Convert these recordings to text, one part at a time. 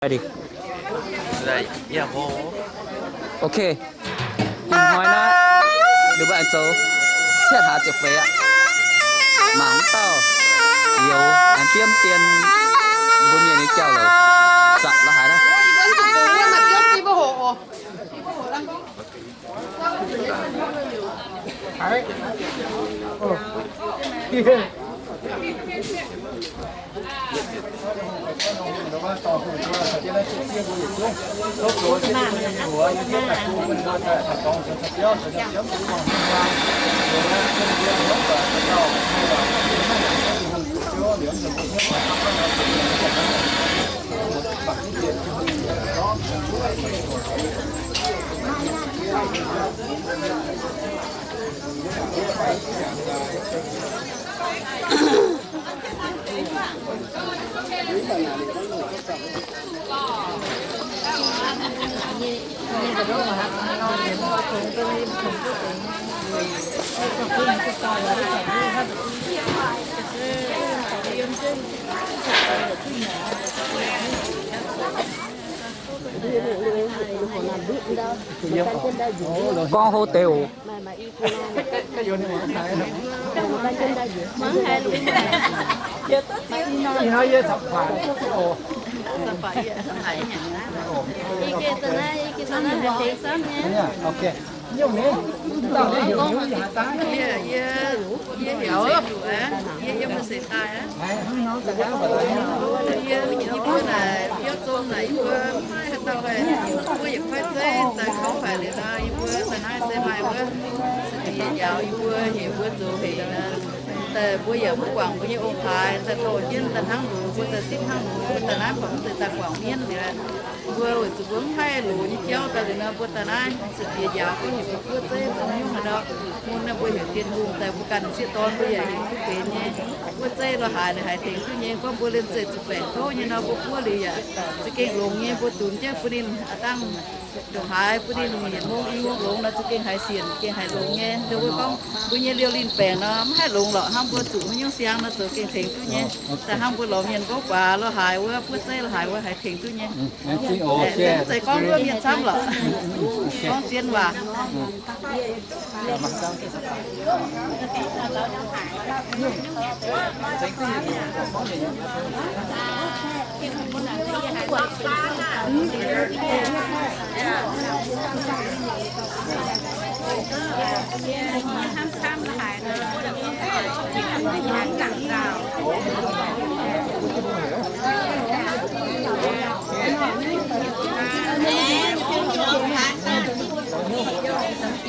Ok, ih hnoi naaiv ninh mbuo aengx zoux cietv hlaax ziepc feix aqv. Mangc mv dauh youz aengx biomv dien mbuo mienh nyei jauv-louc zanc la'haaix naaiv. Gorngv hov deix oc. Yie, yie heuc Zinh Nduqc, yie, yie mbuo seix daaih aqv. Yie, yie mbuo naaic biauv zong naaic, yie mbuo maiv haaix dauh haih, mbuo yietc kuaaiv zeiv daaih kauv faix liuz nor, yie mbuo daaih naaiv se maaih wuov se diex njaaux yie mbuo, heuc mbuo zoux hec nor. Daaih mbuo yaac mv guangc mbuo nyei ong-taaix, daaih dorh jienv daaih hnangv loz, mbuo daaih sipv hnangv loz, mbuo daaih naaiv buatc mv zeiz daaih guangc mienv liuz, mbuo weic zuqc mbuo mv haih loz nyei jauv daaih liuz nor, mbuo daaih naaiv se diex njaaux gorngv heuc mbuo buov zeiv zoux nyungc haaix nor. Mun naaiv mbuo heuc Tin-Hungh daaih, mbuo ganh sieqv dorn mbuo yaac heuc duqv benx nyei. Buov zeiv lorz haaix ninh haih tengx duqv nyei. Gorngv mbuo liemh zeih zuqc baengc kouv nyei nor, mbuo buov liuz yaac za'gengh longx nyei. Mbuo dunx jienv bun ninh aav dangh ndongc haaix, bun ninh yietc hmong i hmong longx nor, za'gengh haiz sienc, gengh haiz longx nyei. Ninh mbuo gorngv mbuo nyei liouh linh baengc nor, mv haih longx lorqc. Hnangv mbuo zuqc haaix nyungc siang nor, zoux gengh tengx duqv nyei. Daaih hnangv mbuo lorz mienh nqouv guaax lorz haaix wuov, buov zeiv lorz haaix wuov, haih tengx duqv nyei. Mv zeiz gorngv wuov mienh camv lorqc. Gorngv zien waac.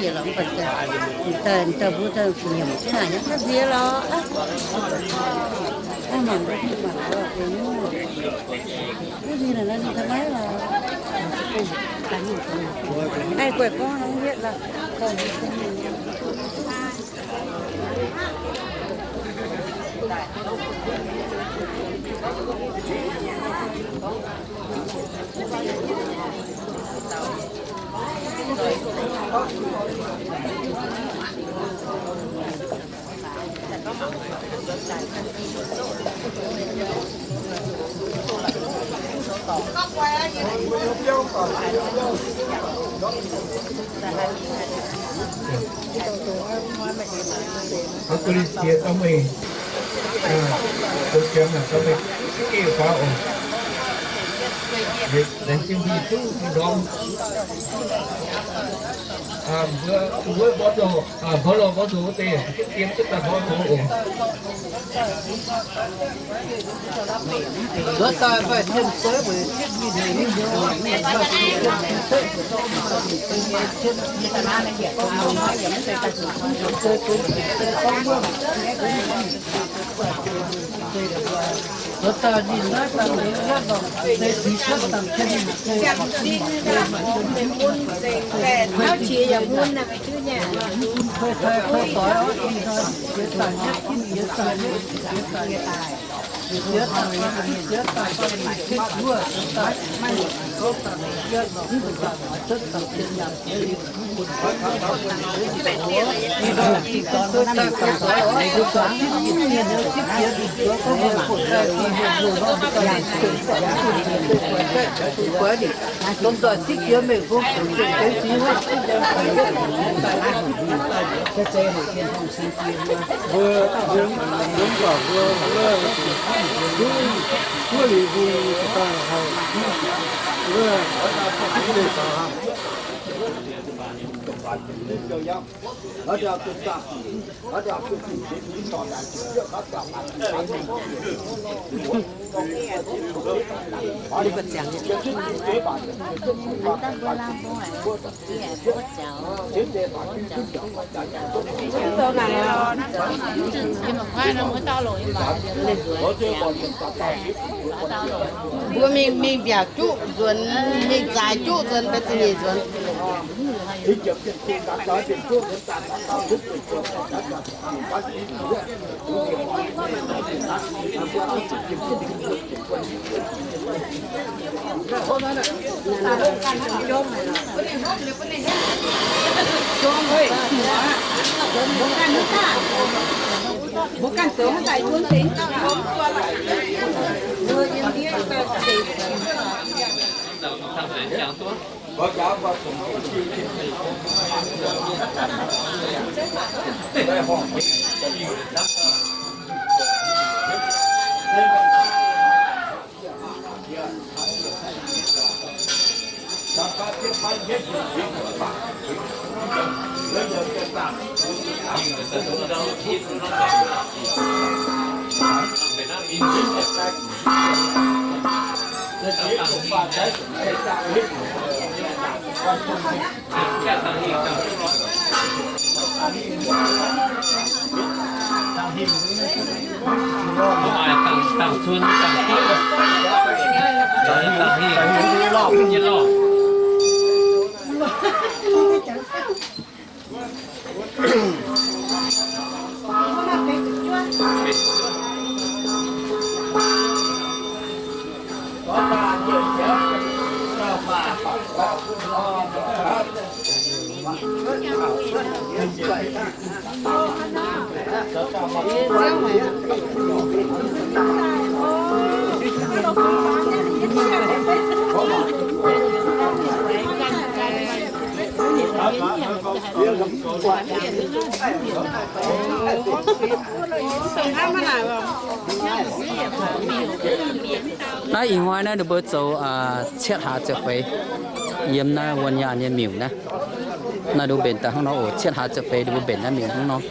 Bieqc lorqc, mv baac daaih, daaih mbuo daaih nyiemc jienv naaic nyei, mv bieqc lorqc. Mangc, mangc, mangc, wuov nzunc naaic ninh ga'naaiv lorqc. Haih guaih gorngv nor mv hietv lorqc. Mbuo ga'lih jiex dorh meih, zoux jangx naaic dorh meih ga'gengh faaux oc. Laengz zingh mbuo yietc zungv tin-dorngx. Mbuo, mbuo mborqv zoux, mborqv lorh mborqv zoux wuov deix, jienv dien jienv daaih mborqv zoux oc. Mbuo mingh, mingh mbiaauc juqv nzuonx, mingh zaaix juqv nzuonx, mbuo za'nyeic nzuonx. Naaiv ih hnoi naaiv ninh mbuo zoux cietv hlaax ziepc feix yiem naaiv wuonh nyaanh nyei miuc naaiv. Naaiv nduov mbenc daaih hnangv nor oc, cietv hlaax ziepc feix ninh mbuo mbenc naaiv miuc hnangv nor.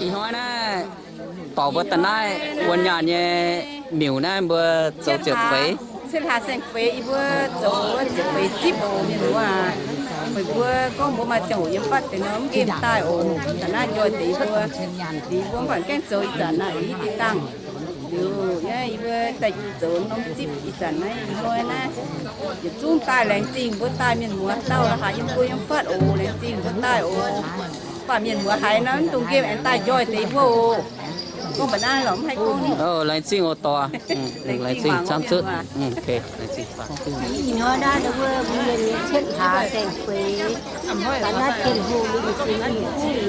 Ih hnoi naaiv dorc mbuo daaih naaiv wuonh nyaanh nyei miuc naaiv mbuo zoux ziepc feix. Cietv hlaax saeng feix yie mbuo zoux ziepc feix zipv oc mienh muoz aac. Meih mbuo gorngv mbuo maaih ziangh hoc yiem fatv deix nor mv nqemh daaih oc. Daaih naaiv njoih deix yie mbuo. Liuz mbuo mv baac gaengh zoux ih zanc naaiv ih deix dangh. Liuz yie mbuo daaih zoux norm zipv ih zanc naaiv ih hnoi naaiv. Yietc zungv daaih laengz zingh mbuo daaih mienh muoz dauh la'haaix yiem mbuo yiem fatv oc. Laengz zingh mbuo daaih oc. Mv baac mienh muoz haiz nor mv dungx nqemh aengx daaih njoih deix mbuo oc. Gorngv mbuox naaiv lorqc mv haih gorngv. Laengz zingh oc dorc. Laengz zingh camv zuqv. Ih hnoi naaiv wuov mbuo mienh nyei cietv hlaax saeng-feix, daaih naaiv Tin-Hungh nyei zingh,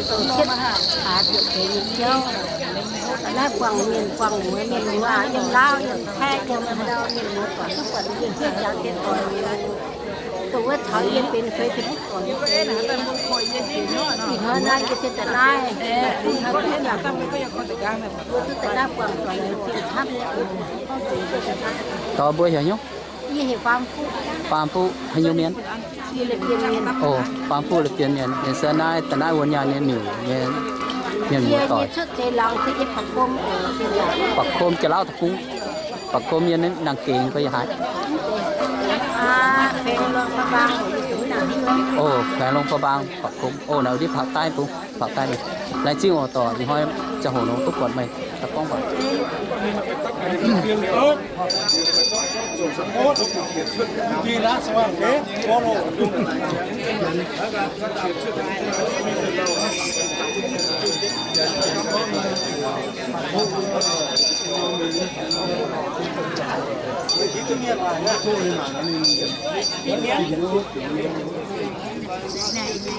zoux cietv hlaax ziepc feix nyei jauv. Daaih naaiv buangh mienh buangh muoz, mienh muoz yiem Laauv yiem Taiv yiem haaix ndau mienh muoz buatc duqv buatc mienh jienv jangx jienv oix. Wuov caux yie benx feix feix mv gorngc nyei. Ih hnoi naaiv yie se da'naaiv, daux mbuo heuc nyungc? Faam Fuqv haaix nyungc mienh? O, Faam Fuqv La'bienx mienh. Mienh se naaiv da'naaiv wuov nyaanh nyei miuc nyei mienh muoz-doic. Ba'kum Janx-Lauv deic-bung. Ba'kum yiem naaiv Nangh Gengx fai yiem haaix? O, ແຂວງຫຼວງພະບາງ, Ba'kum. O, naaiv ndiev ພາກໃຕ້ bung, ພາກໃຕ້. Laengz zingh oc, dorh ih hnoi ziangh hoc nor duqv buatc meih.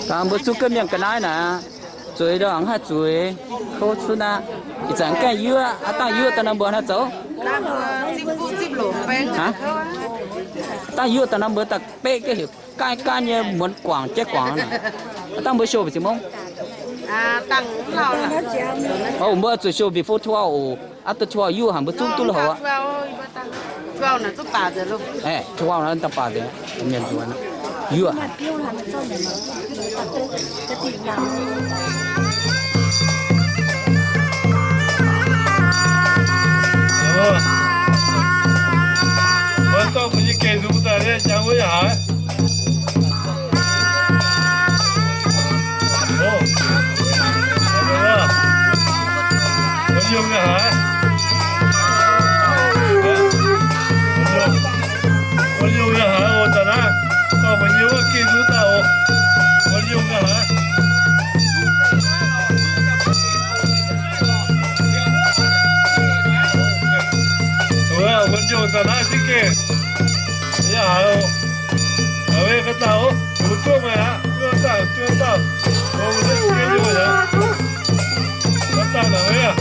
Dangh mbuo zuqc ganh mienh ga'naaiv naaic, zueiz ndongc haih zueiz, kouv cunv aqv. Ih zanc gaengh yuoqv, aav dangh yuoqv daaih nor mbuo haaix zoux? Aav dangh yuoqv daaih nor mbuo daaih beqv ga'heuc gaanv gaanv nyei muonz guangc jaiv guangc naaic. Aav dangh mbuo show bieqc ziex mongv? O, mbuo zuqc show before twelve oc. After twelve yuoqv haic mbuo zungv duqv la'houc aqv. Aeqv, twelve naaiv dangh baac nzengc, mienh nzuonx yuoqv haic. Mbuo dorh mbuo nyei geh nzung daaih, jangx wuov yaac haaix. Wuov yungh nyei haaix? Wuov yungh nyei haaix oc? Daaih naaiv dorh mbuo nyei wuov geh nzung daaih oc. Wuov yungh nyei haaix? Wuov yungh daaih naaiv zingv geh. Yaac haiz oc. Haiz wuov ga'dauh oc. Mbuo duqv meih aqv. Duqv dauh, duqv dauh. Mbuo duqv geh yungh aqv. Ga'dauh naaic wuov.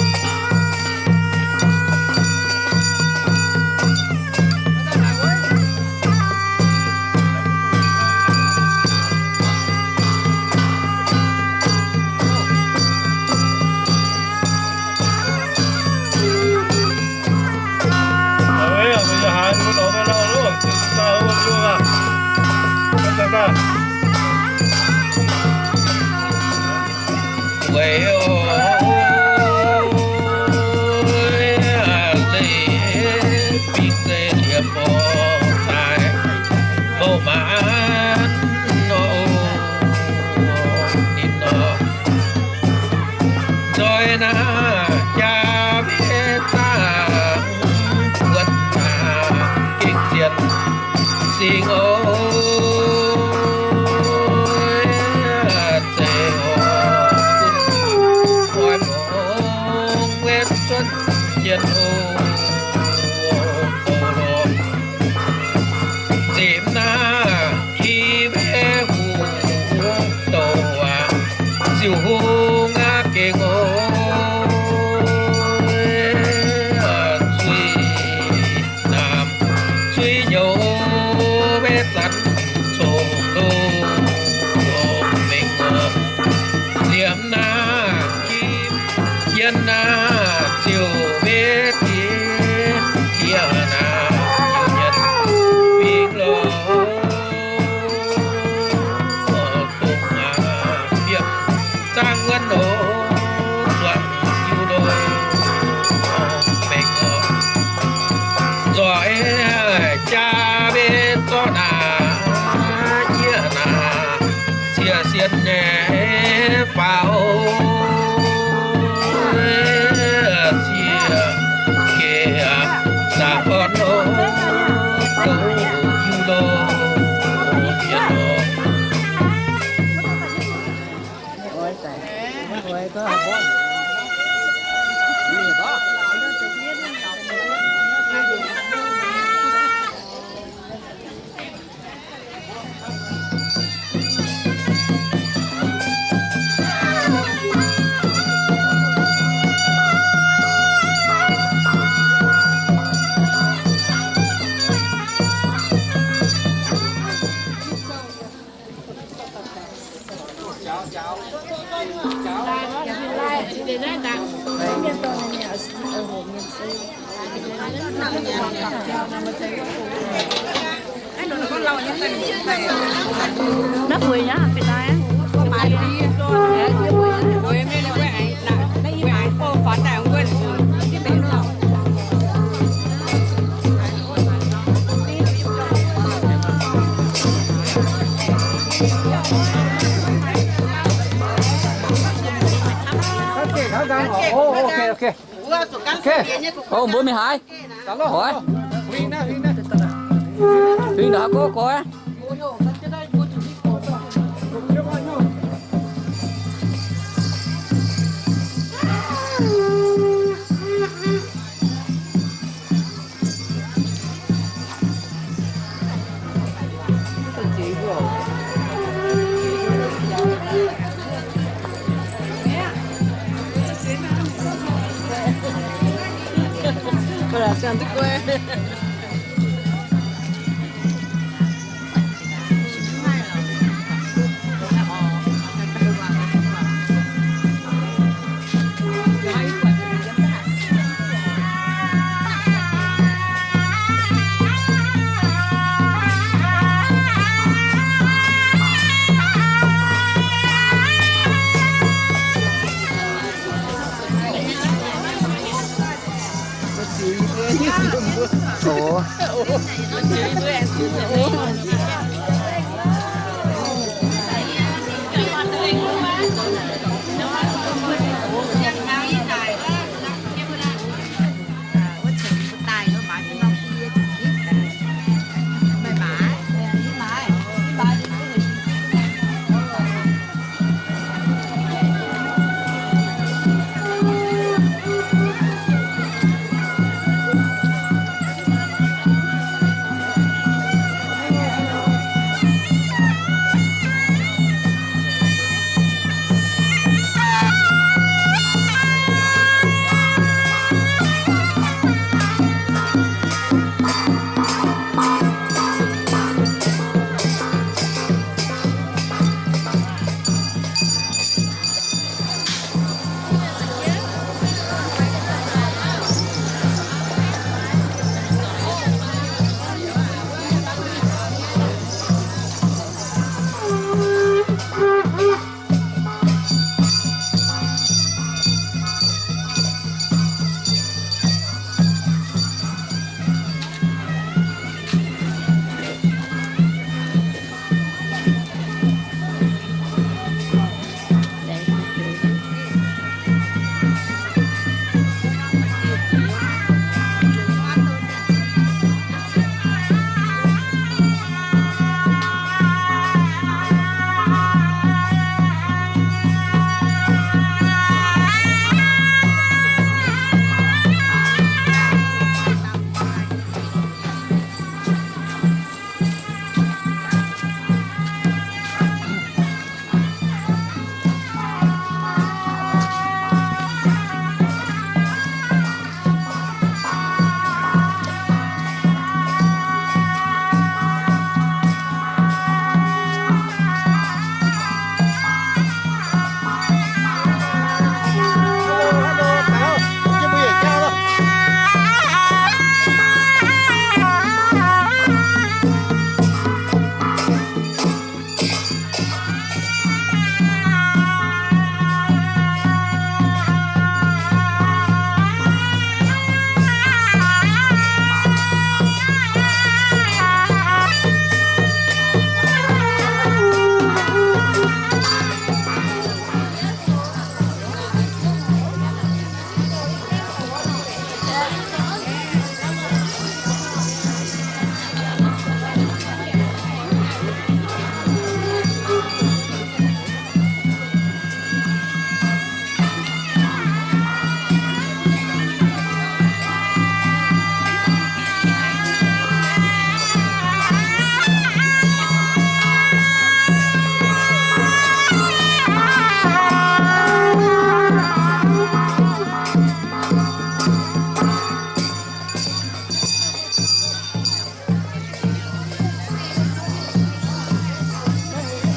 Weic oix leiz bingx zeiv liepc borngz daaih, mouc maanc nor, ninh nor, nzoih naaiv jaa mbietv daaih, wuonv naaiv gengh zien singx oc. Zeiz oc, bun oix mongh wetv cuotv jien oc. Nzipc naaiv ki mbe huv douc aac, ziouc hungh aqv gengh oc. Zuiz naamh zuiz nyouz maiv zanc congx loh mengh oc. Liemh naaiv kim yien naaiv ziouc maiv diev, diev naaiv ziouc nyanc fingx lorh. Dongh aac, biopv zaangv wuonv oc, zuangx hiuv loh mengh oc. Nzoih jaa mbe zorqv naaic, yie naaic zieqc sienx nyei faaux, zieqc geh saah orn loh, hiuv loh mienh oc. Ok, ok. Ok. Ov, mbuo mingh haaix? Hoic. Huing ndongc haaix gorngv goiv?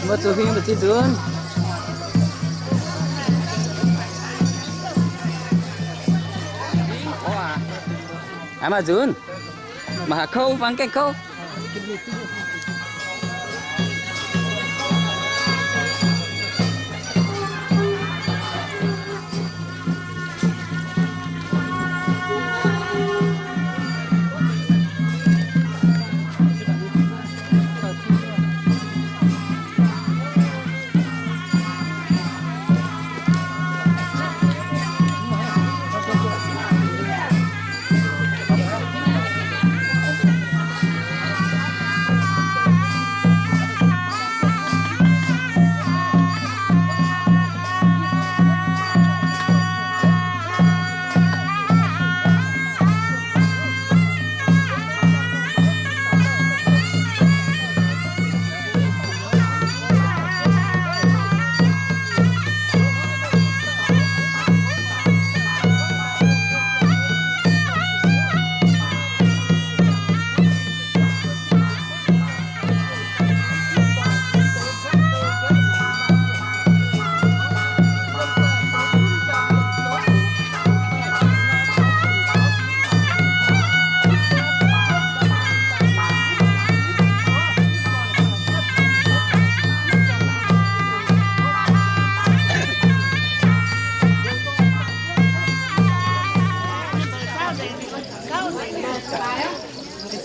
Mbuo zuqc huing mbu'ziex nzunc. Haiz maaih nzunc, maaih haaix kouv, fangx gaengh kouv.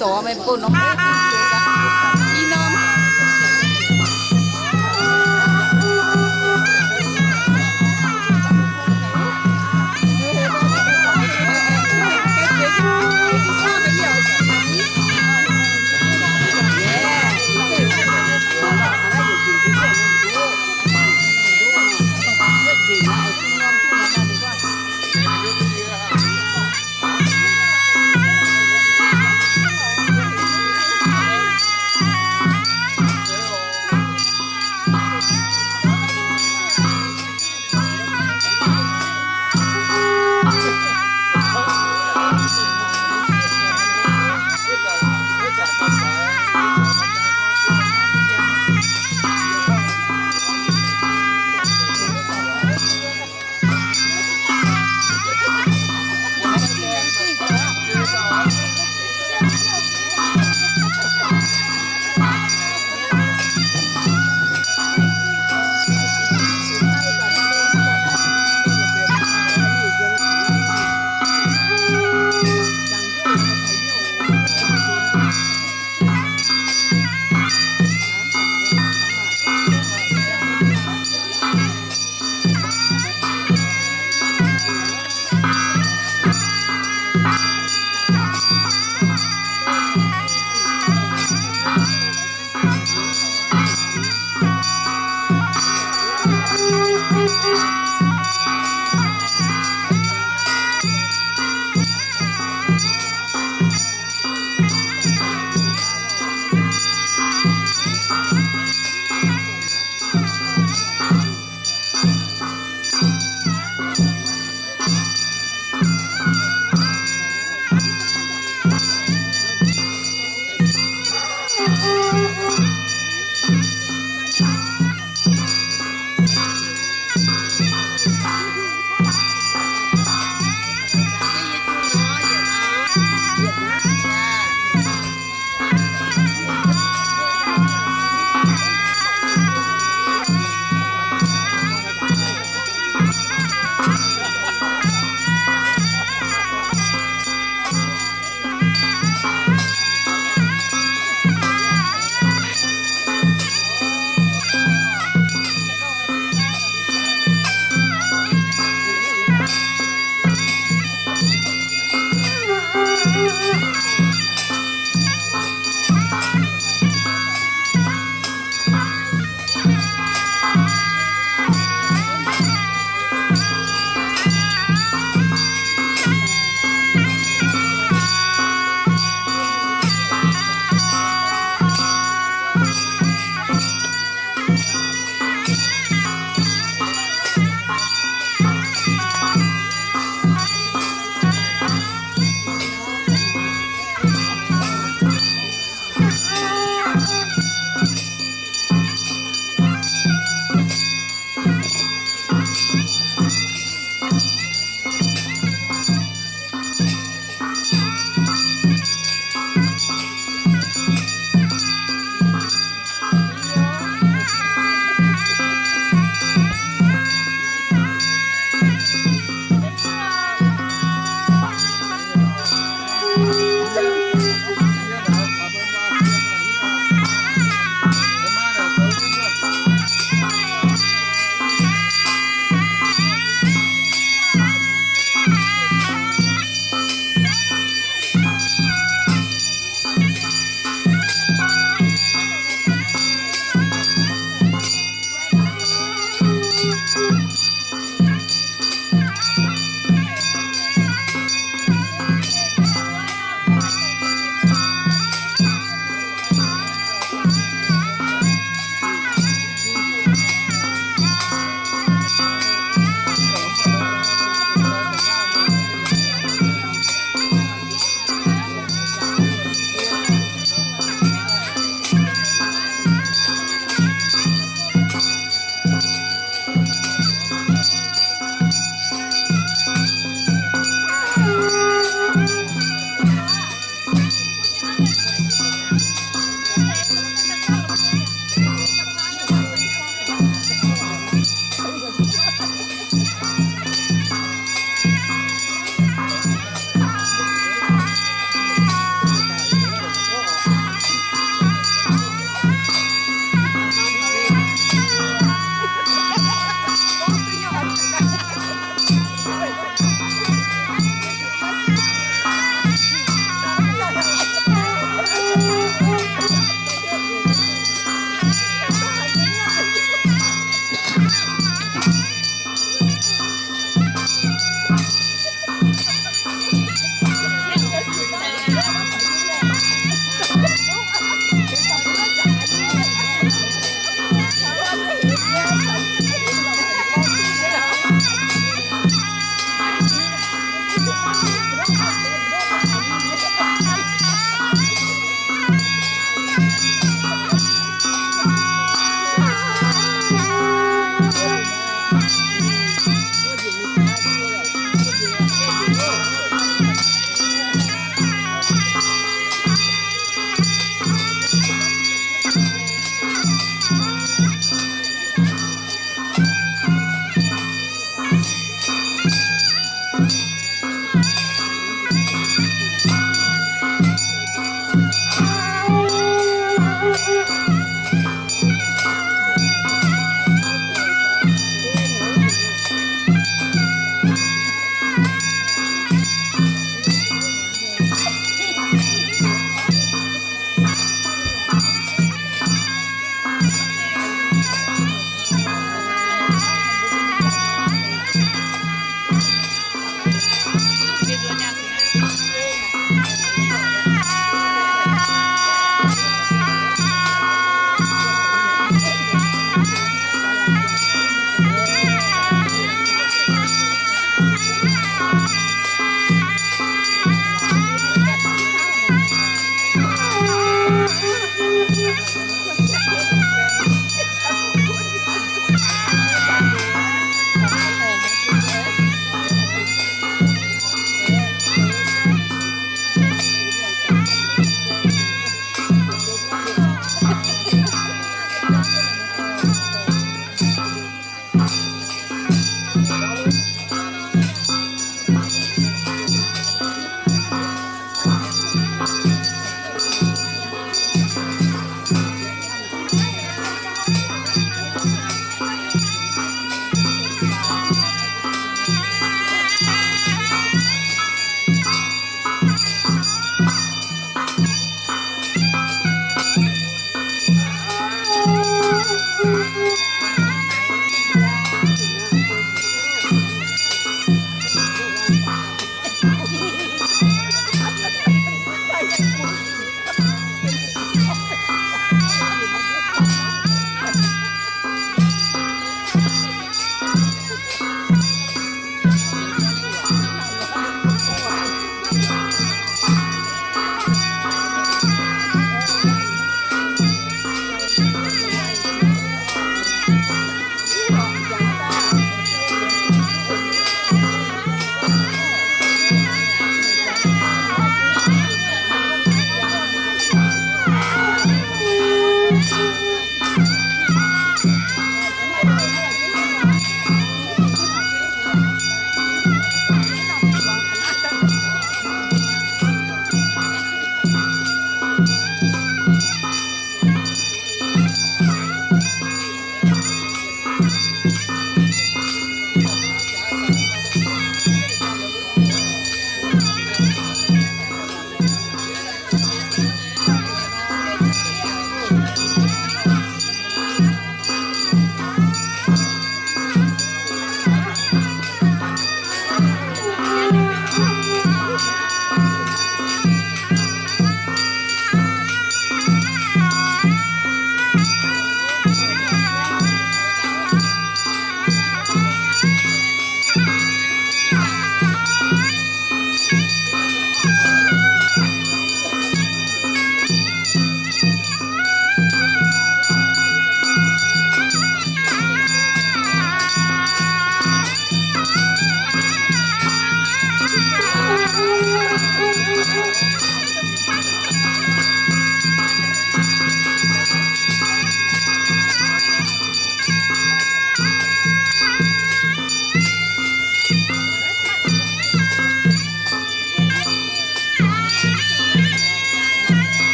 Dorh meih bun norm i norm.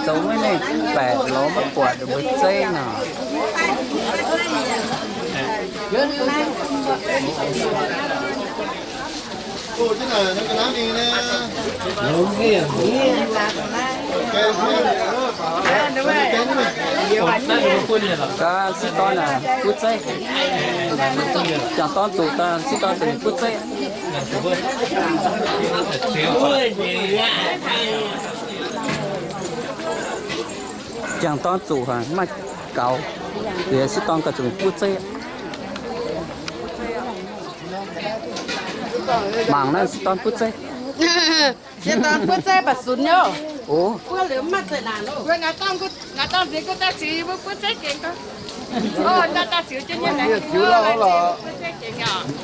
Zoux maiv mengh baeqc lorz maiv buatc mbuo zeiv nor. Gaax sieqv dorn naaic butv zeiv. Jangc dorn zuqc daaih sieqv dorn zuqc butv zeiv. Jangc dorn zuqc haic, maaih gaux, liuz sieqv dorn gauh zuqc butv zeiv. Mangc naaiv sieqv dorn butv zeiv. Sieqv dorn butv zeiv baac sunx nyei. O,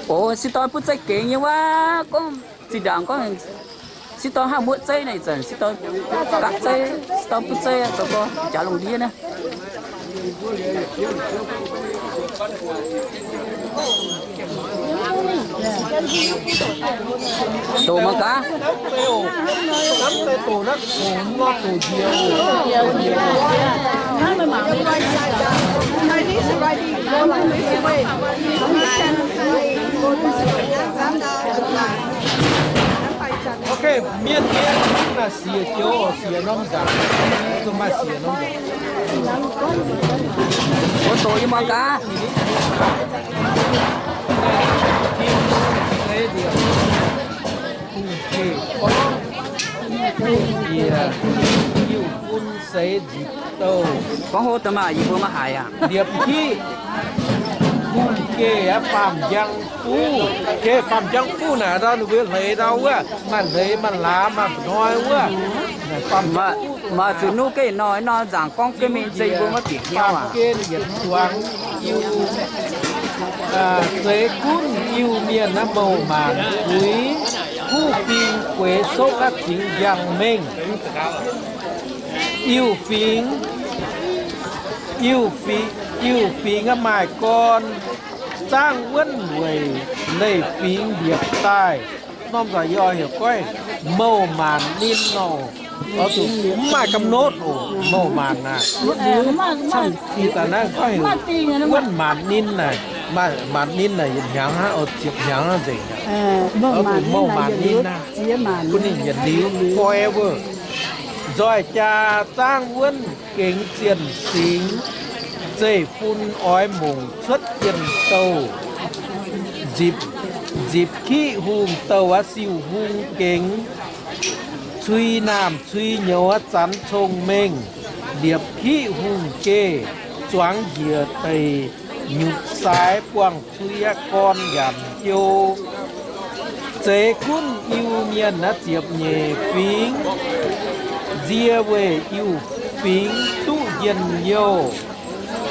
o, sieqv dorn butv zeiv gengx nyei wuov. Gorngv zinh ndaangc gorngv sieqv dorn hnangv muoqv zeiv naaiv, ih zanc sieqv dorn gapv zeiv, sieqv dorn butv zeiv zoux gorx jaax lungh ndiev naaiv. Doqc mangc gaax. Ok, mienh mienh naaic siex joux, siex norm nzaangc, zuqc maaih siex norm nzaangc. Mbuo doqc yie mangc gaax. Gorngv hlo deix maah, yie mbuo maiv haiz aqv. Liepc kiqv hungh geh aqv, faam njang fuqv. Geh faam njang fuqv naaic ndau ninh mbuo hleix ndau wuov, maaih hleix maaih laamz maaih mba'hnoi wuov. Maaih zuqc nuqv geh nor, nor nzaangc gorngv geh mingh zeiv mbuo maiv bieqc hnyouv aqv. Geh yietc zuangx Iu, zeix gunv Iu-Mienh naaiv mouc maanc uix, kuv fing gueix sokv aqv cingx njang mengh. Iu-Fingx, Iu-Fingx, Iu-Fingx aqv, maaih gorn zaangv wuonv weic leiz-fingx mbiepc daaih. Norm nzauc yie heuc goiv mouc maanc ninh nor. Oix zuqc mv maaih ga'notv oc, mouc maanc naaic. Ih zanc naaiv goiv heuc wuonv maanc ninh naaic, maanc ninh naaic yietc hnyangx hnangv, oix ziepc hnyangx hnangv nzengc. Oix zuqc mouc maanc ninh naaic, bun ninh yietc liuz forever. Nzoih jaa zaangv wuonv gengx zienh singx, zeiv-fun oix mongc cuotv jien-douh. Nzipc, nzipc kiqv hungh douh aqv, siou hung gengx, cui naamh cui nyouz aqv, zanx cong-mengh. Liepc kiqv hungh geh zuangx njiec deic, nyutc sai buangh cui aqv, gorn nyanc jou. Zeix gunv Iu-Mienh naaiv ziepc nyeic fingx, nzie weih Iu-Fingx duqv njien-youh.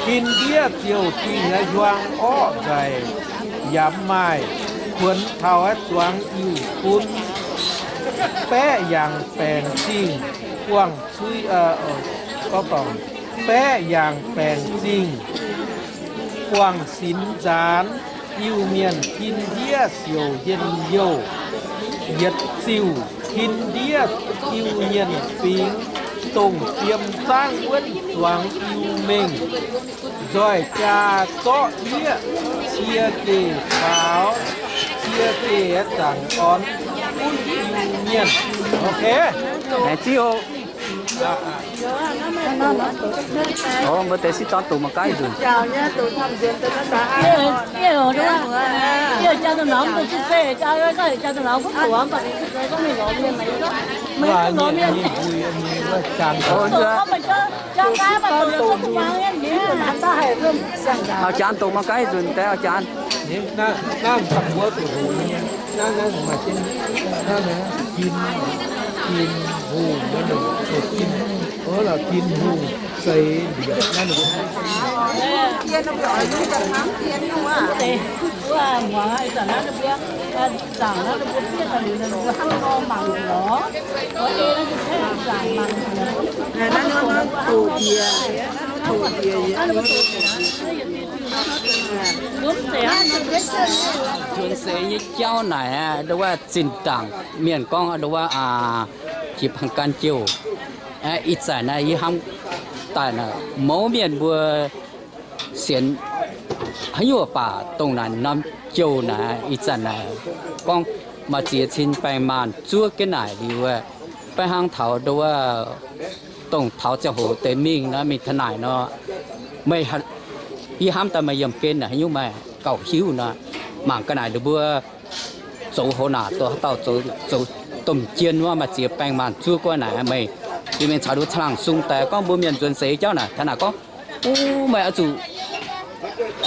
Fin-ndiev ziouc dingh aqv, hiuang orqv nzaic, yaac maaih kuonx taux aqv, zuangx Iu-Fun. Baeqv yangh baengc zingh buangh cui, gorngv dorngc Baeqv yangh baengc zingh, guangc sinx nzaanx, Iu-Mienh tin-ndiev siouc njien-youh, yietc ziuh tin-ndiev Iu-Mienh fingx, dongh fiem zaangv wuonv zuangx Iu-Mengh, nzoih jaa zorqv yieqv, cie geh faaux, cie geh zaangc orn gunv Iu-Mienh. Ok. Ziv oc. Mbuo deix sieqv dorn doqc mangc gaax nzunc. Auv-jaan doqc mangc gaax nzunc deix auv-jaan. Nzuonx seix nyei jauv naaic, nduov wuov zinh ndaangc mienh gorngv nduov wuov, jiex panh gan jouh. Ih zanc naaiv yie hnamv daaih naaic, mouz mienh mbuo sienx haaix nyungc baac dongh naaic norm jouh naaic, ih zanc naaic gorngv maaih ziex cin baengh maanh zuov jienv naaic liuz, baav hnangv taux nduov wuov, dongh taux ziangh hoc deix mingh nor, mingh taux naaic nor, meih, yie hnamv daaih meih yiemh gen naaic haaix nyungc maaih gauh hiuv nor, mangc ga'naaic ninh mbuo zoux houx naanc, zoux haaix dauh zoux, zoux domh jien wuov, maaih ziex baengh maanh zuov guov naaic meih, yie mingh caux nduov caangh laangh sung daaih gorngv mbuo mienh nzuonx seix jauv naaic, taux naaic gorngv, Uv, meih oix zuqc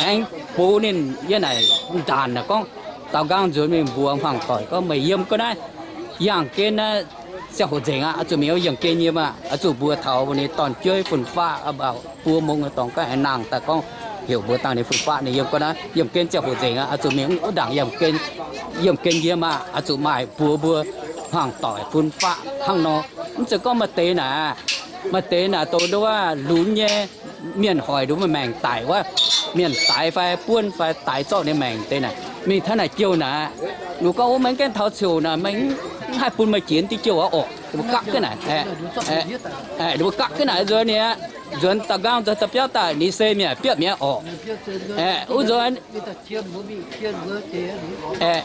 aengx box ninh yiem naaic ndaanc naaic gorngv, daaux nqaang nzuonx mingh mbuox hmuangx doic gorngv meih yiem ga'naaiv yangh gen naaiv ziangh hoc nzengc aqv, oix zuqc mingh yangh gen yiem aqv, oix zuqc mbuox taux ninh dorn-jueiv fun-faqv, buo mong dorngx ga'naaiv nangh daaih gorngv heuc mbuox dangh ninh fun-faqv ninh yiem ga'naaiv yiem gen ziangh hoc nzengc aqv, oix zuqc mingh wuov ndaangc yiem gen, yiem gen yiem aqv, oix zuqc maaih buoz mbuo hmuangx doic fun-faqv hnangv nor. Mv zeiz gorngv maaih deix naaic, maaih deix naaic dongh nduov wuov lunx nyei mienh hoic nduov maengc daic wuov, mienh daix fai buonv fai daix zorqv ninh maengc deix naaic, mingh taux naaic jouh naaic, ninh gorngv, Ov, meih mv gaengh taux ziouc naaic, meih mv haih bun meih jiex diuh jouh aqv orqc. Ninh mbuo gapv jienv naaic, ninh mbuo gapv jienv naaic nzuonx ninh aqv, nzuonx daaux nqaang nzuonx daaih biauv daaih, ninh se mienh biopv mi'aqv orqc. Wuov nzuonx,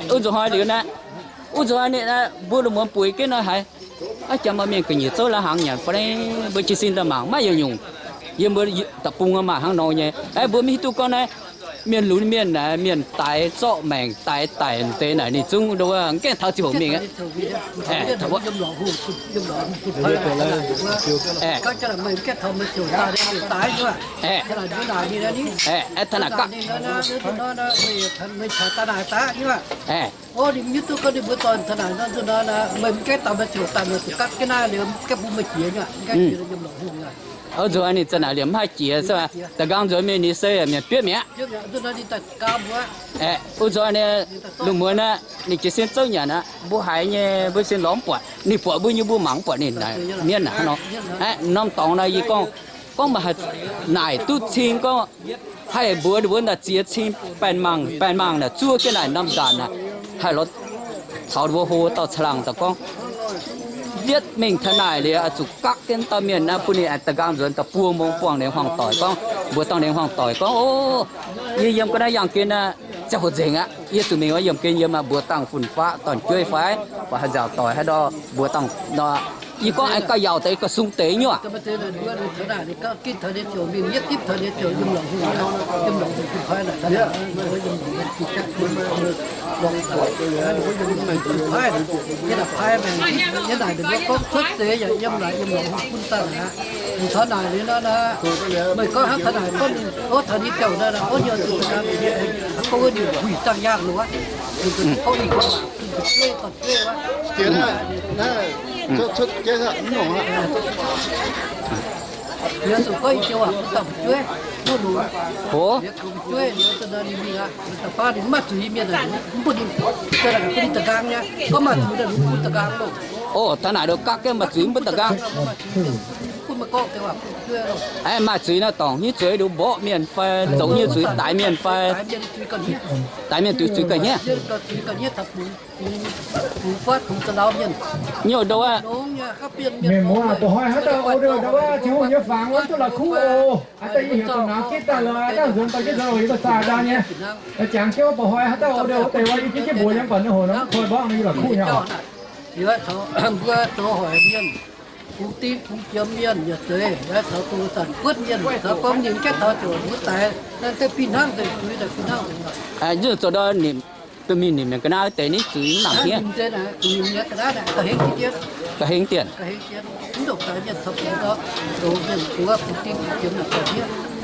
wuov nzuonx hnoi liuz naaiv, wuov nzuonx ninh mbuo lungh muonz bueix jienv nor haiz, aav, jangx maaih mienh ga'nyiec zouv la'hnaangx nyanc fai, mbuo jiez sin daaih mangc maiv yietc nyungc. Yiem mbuo da'bung maaih hnangv nor nyei. Aeqv, mbuo maiv hiuv duqv gorngv naaiv mienh lunx mienh naaic, mienh daix zorqv maengc daix daic deix naaic, ninh zungv nduov mv gaengh taux ziangh hoc mingh aqv. Aeqv, taux naaic gapv, aeqv, wuov nzuonx ninh za'naaic liemh mv haih jiex, daaux nqaang nzuonx mingh ninh se mienh biopv mi'aqv. Aeqv, wuov nzuonx ninh lungh muonz aqv, ninh jiez sin zouv nyanc aqv, mbuo haiz nyei mbuo sin lorz mv buatc, ninh buatc mbuo nyei mbuo mangc mv buatc ninh mienv hnangv nor. Aeqv, norm dorngx nor yie gorngv, gorngv maaih naaic duqv cing gorngv haih mbuox ninh mbuo naaic ziex cing baengh maanh, baengh maanh naaic zuov jienv naaic norm nzaanc naaic, haih lorz caux ninh mbuo hlo dauh caangh laangh daaih gorngv, yietv mingh taux naaic liuz oix zuqc gapv jienv dauh mienh naaiv bun ninh aengx daaux nqaang nzuonx daaih buo mong buangh ninh hmuangx doic gorngv, mbuox dangh ninh hmuangx doic gorngv, Ov, yie yiem ga'naaiv yangh gen aqv, ziangh hoc nzengc aqv, yie zuqc mingh wuov yiem gen yiem aqv, mbuox dangh fun-faqv dorn-jueiv fai, buatc haaix nziaauc doic haaix ndau mbuox dangh nor. Yie gorngv aengx gauh yaauc deix gauh sung deix nyuoqc. Hoz. Ov, taux naaic nduov gapv jienv maaih zuiz mv bun daaux nqaang. Aeqv, maaih zuiz nor dorngc hnyouv zuiz nduqc mborqv mienh fai zoux hnyouv zuiz daix mienh fai? Daix mienh duqv zuiz ga'hniev. Nyungc ndo wuov, mienh muoz, ba'hnoi haaix dauh order ndau wuov, Tin-Hungh nyei fangx wuov duqv la'kuqv oc. Aa, da'nyeic heuc zoux nauz gitv daaih lorqc, aa, da'nzunc dorh jienv zoux yie mbuo zaah ndau nyei. Jangx jienv ba'hnoi haaix dauh order wuov deix wuov, yie jienv jienv mbuox yiem baac ninh hoc nor mv koi mborqv nor yie la'kuqv nyei oc. Mbuo zoux hoic mienh, bungx ding bungx jiem mienh yaac zeiz, yaac caux dongh zanc guotv mienh caux gorngv ninh gaengh taux ziouc mbuo daix, naaiv deix fih hnangv deix zuiz daaih fih hnangv deix. Zoux ndau ninh, duqv mingh ninh mienh ga'naaiv deix ninh zuiz mv nangc hniev. Ga'hingv dienh.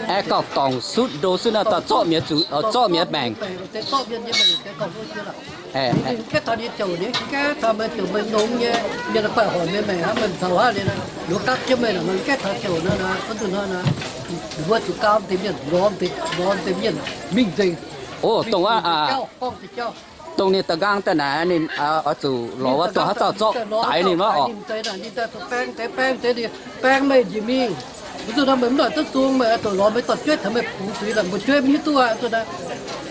Aeqv, gauh dorngc sutv ndo sutv nor, daaih zorqv mienh zuqc, zorqv mienh maengc. Mbuo zuqc gau deix mienh lorz deix, lorz deix mienh mingh nzengc. O, dongh wuov, dongh ninh da'nqaang daaih naaic, ninh oix zuqc lorz wuov dongh haaix dauh zorqv daix ninh wuov oc. Ninh daaih baeng deix, baeng deix, baeng meih njiec mingh. Mv zuqc nor meih mv noic duqv zung, meih oix zuqc lorz meih dorh jueiv taux meih bungx zuiz lorqc, mbuo jueiv mv hiuv duqv aqv. Zuqc nor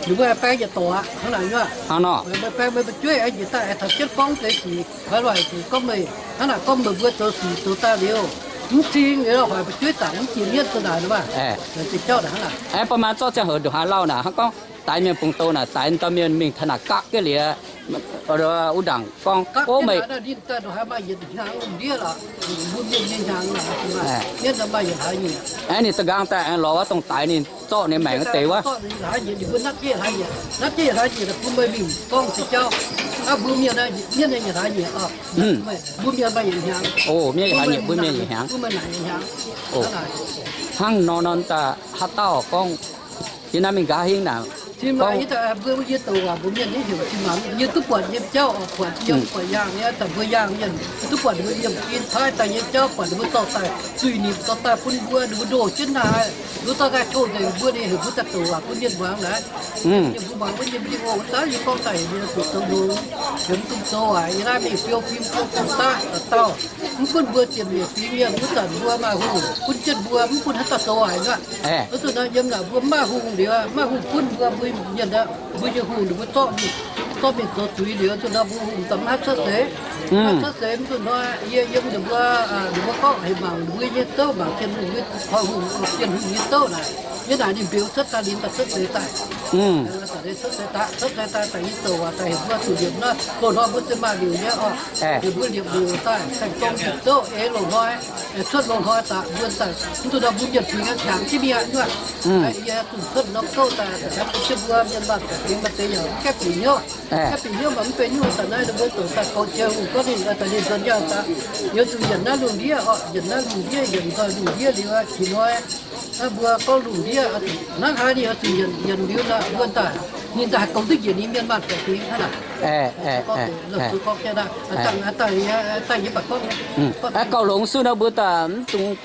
ninh mbuo baeng yietc dorngx aqv, hnangv naaic nyuoqc. Hnangv nor meih baeng meih mbuo jueiv aengx njiec daaih aengx taux jienv gorngv deix sic, haaix lorqc zuqc gorngv meih hnangv naaic gorngv meih mbuo zoux sic zoux daaih liuz, mv cing liuz hoic mbuo jueiv zaangc mv jiex mienv zuqc naaic nor maah. Aeqv, ba'maah zorqv ziangh hoc ndongc haaix lauh naaic hnangv gorngv daix mienh bungx douz naaic, daix dauh mienh mingh taux naaic gapv jienv liuz, wuov ndaangc gorngv, o, meih, aeqv, ninh da'nqaang daaih aengx lorz wuov dongh daix ninh zorqv ninh maengc wuov deix wuov. Mbuo mienh, mienh yietc hlaax nyieqc, mbuo mienh yietc hlaax nyieqc, mbuo mienh yietc hlaax nyieqc, mbuo mienh yietc hnyangx. Hnangv nor nor daaih haaix dauh gorngv yie naaiv mingh nqa'haav hingv naaic, mbuo yie douc waac mbuo mienh nyei heuc Tin-Maanc, yie duqv buatc nyei jauv oc, buatc yiem buatc yaangh nyei, daaih mbuo yaangh mienh duqv buatc ninh mbuo yiem gin paaiv daaih nyei jauv, buatc ninh mbuo dorh daaih zuiz-nimc dorh daaih bun mbuo, ninh mbuo ndoh jienv naaic, ninh mbuo dorh daaih coh nzengc mbuo, ninh heuc mbuo daaih douc waac bun mienh muangx naaic. Mienh mbuo muangx mbuo nyei mbuo ninh ngongh wuov daaih yie gorngv daaih heuc mienh zuqc zoux longx, heuc mv dungx zoux aac, yie naaiv mingh fiou fim fiou gong daaih dauh dauh, mv gunv mbuo ziepc nyeic fingx mienh wuov zanc mbuo maaih hungh gunv jienv mbuo, mv gunv haaix dauh zoux aac nor. Wuov zanc nor yiem naaic mbuo mv maaih hungh liuz, mv maaih hungh gunv mbuo, mbuo mienh, mbuo nyei hungh ninh mbuo zorqv mingh, zorqv mingh zoux zuiz liuz, zuqc nor mbuo hungh daaih mv haih cuotv seix, mv haih cuotv seix, mv zuqc nor yie yiem ninh mbuo, ninh mbuo gorngv heuc mangc mbuo nyei zouv, mangc Bienh Hungh nyei, Bienh Hungh nyei zouv naaic, yie naaic ninh mbeux cuotv daaih, ninh daaih cuotv seix daaih. Cuotv seix daaih, cuotv seix daaih, daaih yie douc waac daaih heuc mbuo zuqc liepc nor, loz-hnoi mbuo se maaih liouc nyei oc. Heuc mbuo liepc liouc daaih, saeng-gong liepc zouv eix loz-hnoi, cuotv loz-hnoi daaih mbuo daaih, mv zuqc nor mbuo mienh fingx aengx qangx jienv mingh aqv nyuoqc. Yie zuqc cuotv norm gouv daaih, daaih mbuo jienv mbuo mienh maanh zuqc fingx maaih deix yaac gaeqv bieqc hnyouv. Gaeqv bieqc hnyouv mv baac mv benx nyungc, daaih naaiv ninh mbuo douc daaih goux jiex hungh gorngv ninh daaih ninh nzuonx nyaanh daaih, yie zuqc yienc naaiv lungh ndiev oc, yienc naaiv lungh ndiev, yienc nzoih lungh ndiev liuz qiex hnoi, mbuo gorngv lungh ndiev, hnangv haaix ninh oix zuqc yienc, yienc liuz nor mbuo daaih, ninh daaih haih goux duqv njiec ninh mienh maanh zuqc fingx hnangv naaic. Dangh, dangh yie baac gorngv, gauh longx suv nor mbuo daaih mv dungx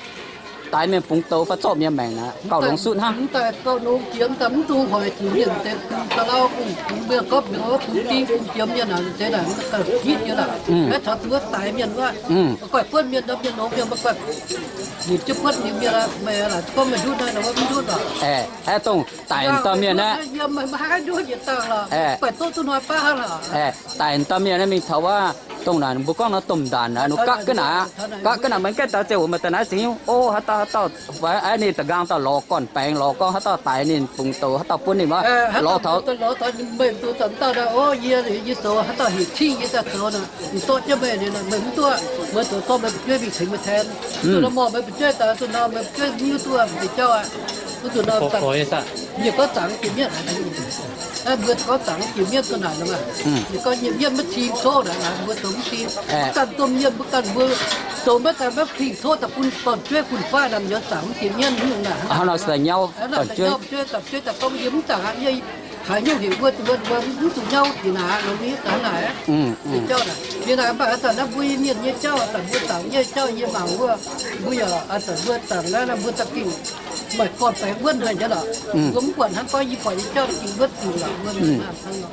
daix mienh bungx douz fai zorqv mienh maengc aqv, gauh longx suv hnangv. Mv daaih gauh longx jiex daaih mv dungx hoic zuqc mienh deix bungx da'lauv bungx, bungx mienh gorngv bungx, bungx ding bungx jiem mienh naaic deix naaic, gauh hitv nyei lorqc. Maiv caux zuqc wuov daix mienh wuov, maiv guaih buonv mienh nor, mienh longx mienh maiv guaih, ninh jienv buonv ninh mienh, meih laaic gorngv meih ndutv naaiv nor, mv ndutv lorqc. Aeqv, dongh daix dauh mienh aqv, maiv haih ndutv yietc dangh lorqc, guaih doqv duqv hnoi baav hnangv lorqc. Aeqv, daix dauh mienh naaiv mingh taux wuov dongh naaic mbuo gorngv nor domh ndaanc naaic, ninh gapv jienv naaic, gapv jienv naaic maiv gaengh daux ziangh wuov, meih daaih naaiv zingh nyungc, o, haaix dauh haaix dauh, ninh da'nqaang dauh lorz gorn-baengx, lorz gorngv haaix dauh daix ninh bungx douz, haaix dauh buonv ninh wuov, lorz taux meih zoux dauh, o, yie, yie zoux haaix dauh heuc cingv yie daaih zoux nor, ninh zorqv jienv meih liuz, meih mv duqv, meih zoux zorqv meih fu'jueiv mingh tengx meih tengx. Zuqc nor morh meih fu'jueiv daaih, zuqc nor meih fu'jueiv mv duqv meih deix jauv aqv. Zuqc nor, yie gorngv zaangc jiex mienv, mbuo gorngv zaangc jiex mienv duqv naaic nor, yie gorngv nyei mienv maiv cing coqv naaic, mbuo zoux mv cing. Mbuo ganh domh mienh, mbuo ganh mbuo zoux maiv daaih maiv cing coqv daaih bun dorn-jueiv fun-faqv naaic, mbuo zaangc mv jiex mienv nyungc naaic. Hnangv naaic, fu'jueiv daaih gorngv yie mv zaangc aqv, yie haaix nyungc heuc mbuo, mbuo mv zuqc nyauv jiex naaic, longx nyei gaax naaic. Jauv naaic, yie naaic mv baac a'zanc naaiv mbuo nyei mienh nyei jauv, a'zanc mbuo zaangc nyei jauv yie mangc wuov, mbuo yaac a'zanc mbuo zaangc naaiv, mbuo za'gengh maaih gorn-baengx wuonv haic nyei lorqc. Mbuo mv buatc hnangv gorngv yie buatc nyei jauv za'gengh wuonv diuc lorqc, wuonv hnangv nor.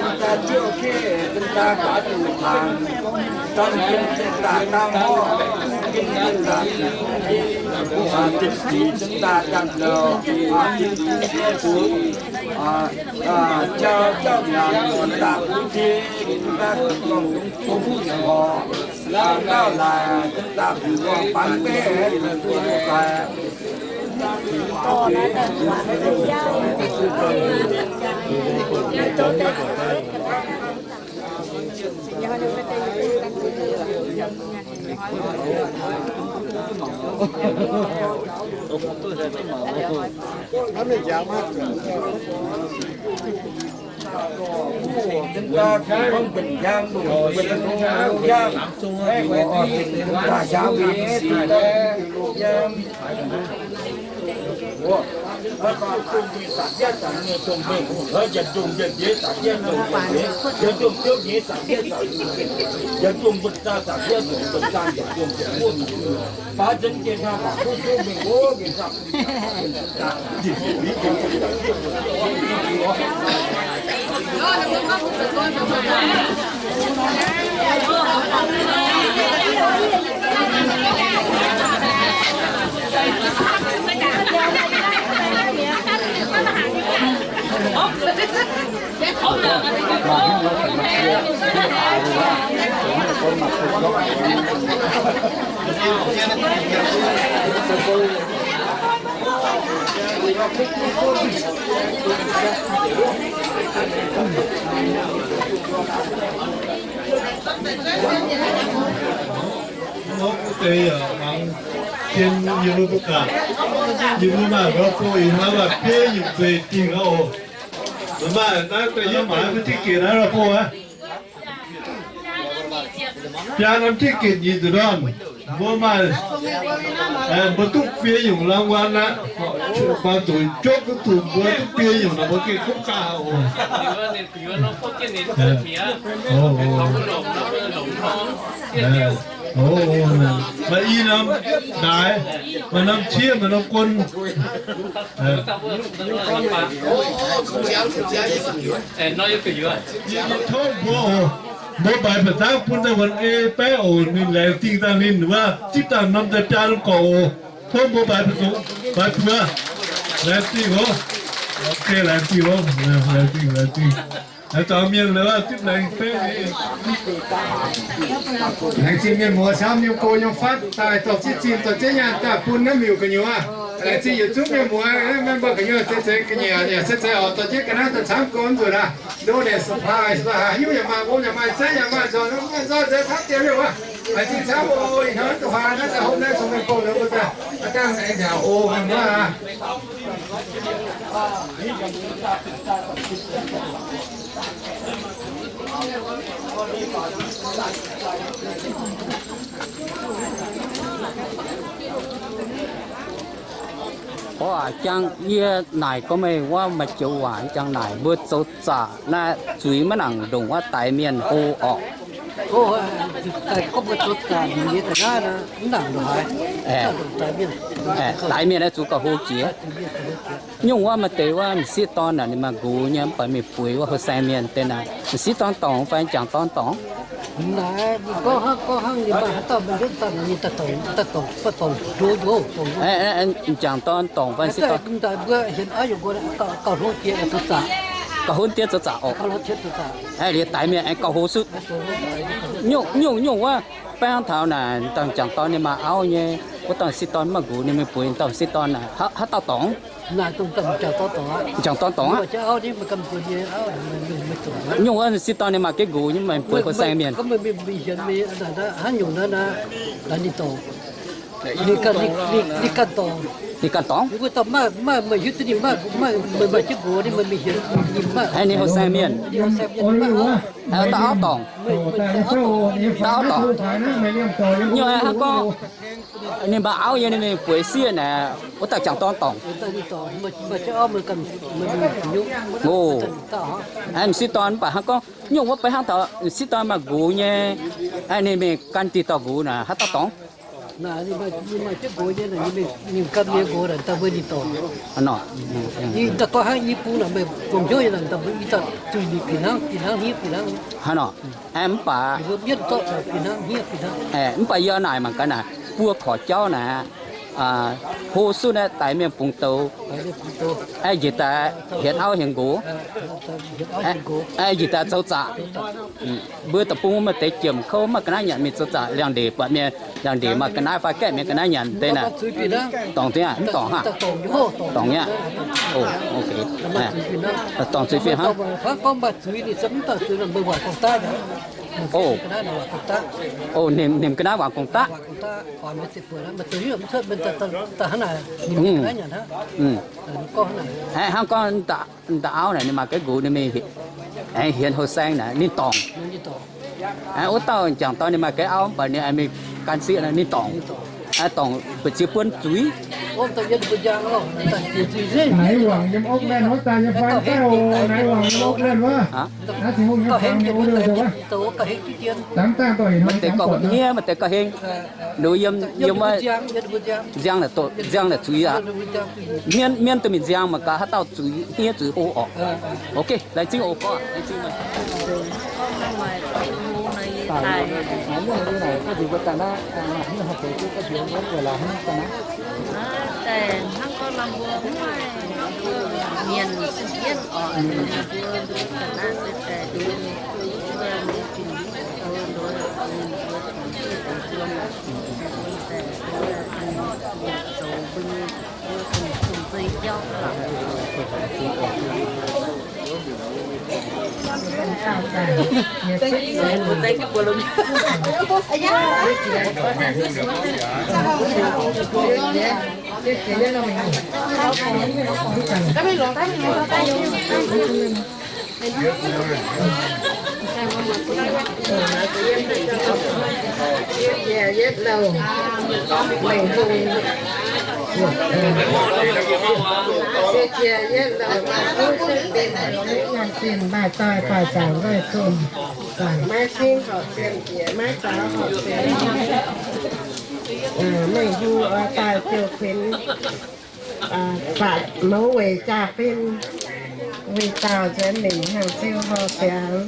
zinh daaih ziouv ke, zinh daaih baav zuqc tangx, dangh jienv zinh daaih dangh horv, jienv zinh daaih, zinh daaih dangh lorh, jauv jauv nyanc, zinh daaih bun jiex, zinh daaih gorngv dongh zungv horc, gauh laaix, zinh daaih bun gorngv bangc maiv duqv daaih. Mbuo deix yaac mangc zien yie mbuo mbuo gaax, yie mbuo maaih mbuo bou ih hnoi maaih biei nyungc nzueic dingh aqv oc. Maaih naaiv deix yie maaiz mbuo ticket naaiv bou aqv. Biaa norm ticket nyic nzunc ndorn, mbuo maaih, mbuo duqv biei nyungc รางวัล aqv. Buangh zuqc jopv duqv zuqc mbuo duqv biei nyungc nor mbuo gengh kuv gaax oc. Maaih i norm ndaaix, maaih norm ciev, maaih norm gon. Tov mbuo oc, mbuo mbaix ba'zangv bun daaih wuonx ei baeqv oc. Ninh laengz zingh dangh ninh wuov, zipv dangh norm daaih biaa norm gorqv oc. Tov mbuo mbaix ba'zungv, mbaix buo, laengz zingh oc. Ok, laengz zingh oc, laengz zingh, laengz zingh. Laengz zingh mienh muoz camv nyei go nyei fatv daaih dorh ziex zinh dorh ziex nyaanh daaih bun naaiv miuc gu'nyuoz. Laengz zingh yietc zungv mienh muoz, mienh mbuo gu'nyuoz zeiz zeiz ga'nyiec yaac zeiz zeiz oc, dorh jienv ga'naaiv daaih camv go nzuonx aac. Ndo naaic sa'paaiv, haaix nyungc yaac maaih, wuom yaac maaih, zeiv yaac maaih, nzormc yaac maaih, nzormc nzengc camv dieh liouh aac. Laengz zingh camv oc. Ih hnoi duqv haaix naaiv daaih hopv naaiv cong-mengh gorngv liuz mbuo daaih aqv dangh aengx nziaauc oc, mienh muoz aac. Orv aac, jangx yie naaic gorngv meih wuov maaih joux waac jangx naaic, mbuo zoux zaqc naaiv zuiz maiv nangc ndongc wuov daix mienh hlo orqc. Daix mienh naaiv zuqc gauh hlo jiex. Nyungc wuov maaih deix wuov m'sieqv dorn naaic ninh maaih nqox nyei, mv baac mingh bueix wuov houh saeng mienh deix naaic, m'sieqv dorn dorngc fai m'jangc dorn dorngc? M'jangc dorn dorngc fai m'sieqv dorn? Gauh hlo diev zoux zaqc oc. Liuz daix mienh aengx gauh hlo sutv. Nyungc, nyungc, nyungc wuov, baeng taux naaic, dauh m'jangc dorn ninh maaih auv nyei, wuov dauh m'sieqv dorn mv maaih nqox, ninh mingh bueix dauh m'sieqv dorn naaic, haaix dauh dorngc? M'jangc dorn dorngc aqv. Nyungc wuov m'sieqv dorn ninh maaih gengh nqox nyei, mingh bueix houh saeng mienh. Ninh ganh dorngc. Ninh houh saeng mienh. Dauh auv dorngc. Dauh auv dorngc. Nyungc hnangv gorngv ninh maaih auv nyei, ninh mingh bueix sieqv naaic, wuov dauh m'jangc dorn dorngc. Oc. M'sieqv dorn mv baac hnangv gorngv nyungc wuov beiv hnangv taux m'sieqv dorn maaih nqox nyei, ninh mingh gan diuh dauh nqox naaic, haaix dauh dorngc? Hnangv nor. Mv baac yie naaic mangc gaax naaic, buo korqv jauv naaic, hlo sutv naaiv daix mienh bungx douz, njiec daaih hienx auv hienx nqox, njiec daaih zoux zaqc. Mbuo deic-bung maaih deix jiemc kouv maiv ga'naaiv nyanc mingh zoux zaqc, liangx-ndeic buatc mienh liangx-ndeic maaih ga'naaiv fai gaeqv mienh ga'naaiv nyanc deix naaic, dorngc zingh aqv, mv dorngc hnangv. Dorngc nyei aqv. Dorngc zuiz fih hnangv. Oc, ninh ga'naaiv wangc gong daqv. Hnangv gorngv dauh auv naaic ninh maaih ga'nqox ninh mingh aengx hienx houh saeng naaic ninh dorngc. Wuov dauh m'jangc dorn ninh maaih ga'auv mv baac ninh aengx mingh gan sieqv naaic ninh dorngc. Dorngc mbu'ziex buonv zuiz. Naaiv wangc yiem ov laanh wuov daaih nyei fai daaih oc, naaiv wangc yiem ov laanh wuov. Maaih deix gauh hniev, maaih deix gauh heng. Nduqc yiem, yiem wuov nziang naaic, nziang naaic zuiz aqv. Mienv, mienv duqv mingh nziang mangc gaax haaix dauh zuiz hniev zuiz hlo orqc. Ok, laengz zingh oc gorx. Nyanc zinh maaih doix baaix zaangc nzoih zunh, maiv cingv horpc zien jiex, maiv zaux horpc zien. Meih hungh oix daaih ziouc kuinx faatv mouz weic jaa-fin, weic dauh nzuonx mingh hnyangx-ziu hlo siangx,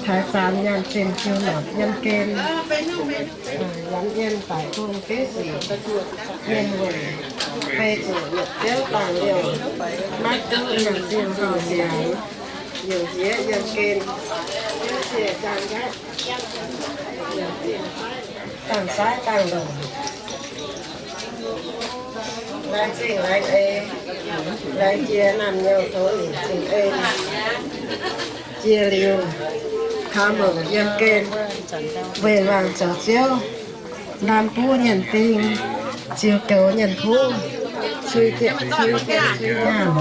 taaix zaanx nyanc zinh jiu nopc yiem gen, yaac yiem daic gong bieiv sic, mienh weic fei zuqc yietc biouv dangh liouh, maiv duqv hnyangx-ziu hlo siangx. Yiem nziex yiem gen, dangh saaiv dangh longc, laengz zingh laengz eix, laengz jiex naamh nyouz tov nimc cing-en. Jiex liuz, kaux mouc yiem gen, weic wangc zoux Ziouv, ndam buv nyienh ding, ziux goux nyienh kuv, cui jienv cui jienv cui nyaanh,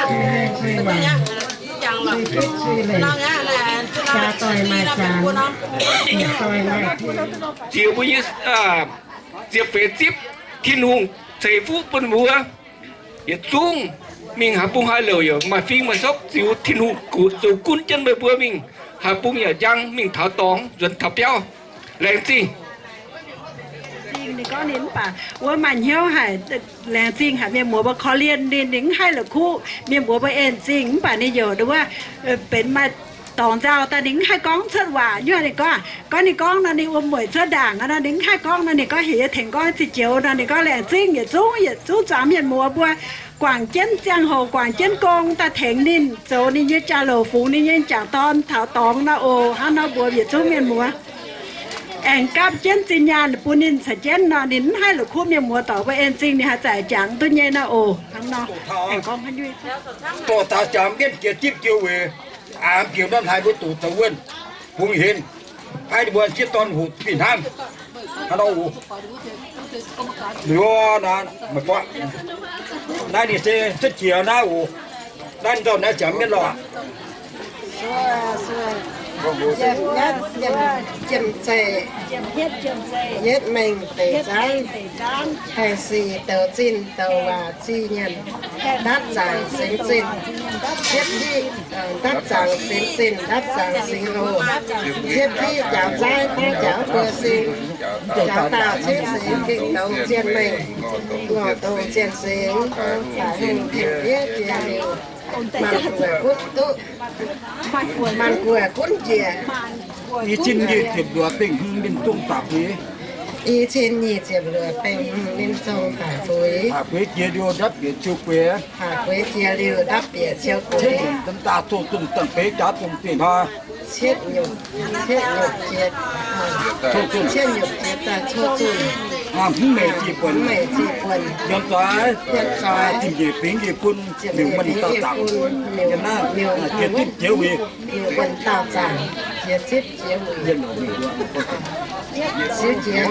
cui heng cui waanc, cui gitv cui leic, jaax doic maaih zanc, doic maaih Ziux mbuo nyei ziepc feix zipv, Tin-Hungh ceix fuqv bun mbuo yietc zungv mingh haaix bung haaix louc yaac maaih fing maaih sopv ziux Tin-Hungh zoux gunv jienv meih mbuo mingh haaix bung yaac njang mingh taux dorngx nzuonx taux biauv. Laengz zingh. Ninh gorngv ninh mv baac wuov maaih hnyouv haic, laengz zingh haic mienh muoz mbuo korv-lienh ninh, ninh mv haih la'kuqv mienh muoz mbuo en zingh mv baac ninh yaac wuov benx maaih dorngx nzauh daaih ninh mv haih gorngv cuotv waac. Nyuoz ninh gorngv, gorngv ninh gorngv nor ninh wuom mueic cuotv ndaangc nor ninh mv haih gorngv nor ninh gorngv heuc yie tengx gorngv ziex joux nor ninh gorngv laengz zingh yietc zungv yietc zungv zuangx mienh muoz mbuo guangc jienv ziangh hoc guangc jienv gong daaih tengx ninh zoux ninh nyei jauv-louc fungx ninh nyei m'jangc dorn taux dorngx nor oc. Hnangv nor mbuox yietc zungv mienh muoz aengx gapv jienv zinh nyaanh bun ninh caux jienv nor ninh mv haih la'kuqv mienh muoz dorc mbuo en zingh ninh haih zaqc jangx duqv nyei nor oc. Hnangv nor aengx gorngv haaix nyungc dorh taux jaax mienv jiex zipv jiex weic, aamx jiex norm hlaax mbuo doqc zoux wuonh, bungx henv, hnangv ninh mbuo sieqv dorn hoqc fih hnangv. Hnangv nor oc. Liuz naaiv meih buatc, naaiv ninh se cuotv jiex naaiv oc. Naaiv ninh dorh naaiv jaax mienv lorqc. Jiem zeiv, yietv mengh deic zaanv, haih sic douc zinh douc waac zih nyanc, ndatv zaangc singx zinh, yietv hiv, ndatv zaangc singx zinh, ndatv zaangc singx loz, yietv hiv jaux zaaiv daav jaux buo sing, jaux daauh cingv singx gengh douz zien mengh, ngorc dongh zien singx, caux hungh tengx diev jiex liuz, maanc guoqv gunv duqv, maanc guoqv gunv njiec. I cin nyic ziepc luoqc bengh hmz ninh zong daaih buix. I cin nyic ziepc luoqc bengh hmz ninh zong daaih buix. Haac buix jiex liuz ndapv bieqc ciou gueix. Haac buix jiex liuz ndapv bieqc ciou gueix. Cin daaih coqv zunh dangh beix jaax dongh zinh hnoi. Cietv nyutc, cietv nyutc jiex, cietv nyutc jiex daaih coqv zunh. Mv meic zih buonc, mv meic zih buonc. Yiem zaaix, yiem zaaix, ziepc nyeic bingx nyei bun, ziepc nyeic bingx nyei bun, liuz mbuo dauh zaangc, liuz jiex zipv jiex wuic, liuz mbuo dauh zaangc jiex zipv jiex wuic. Siou jiex,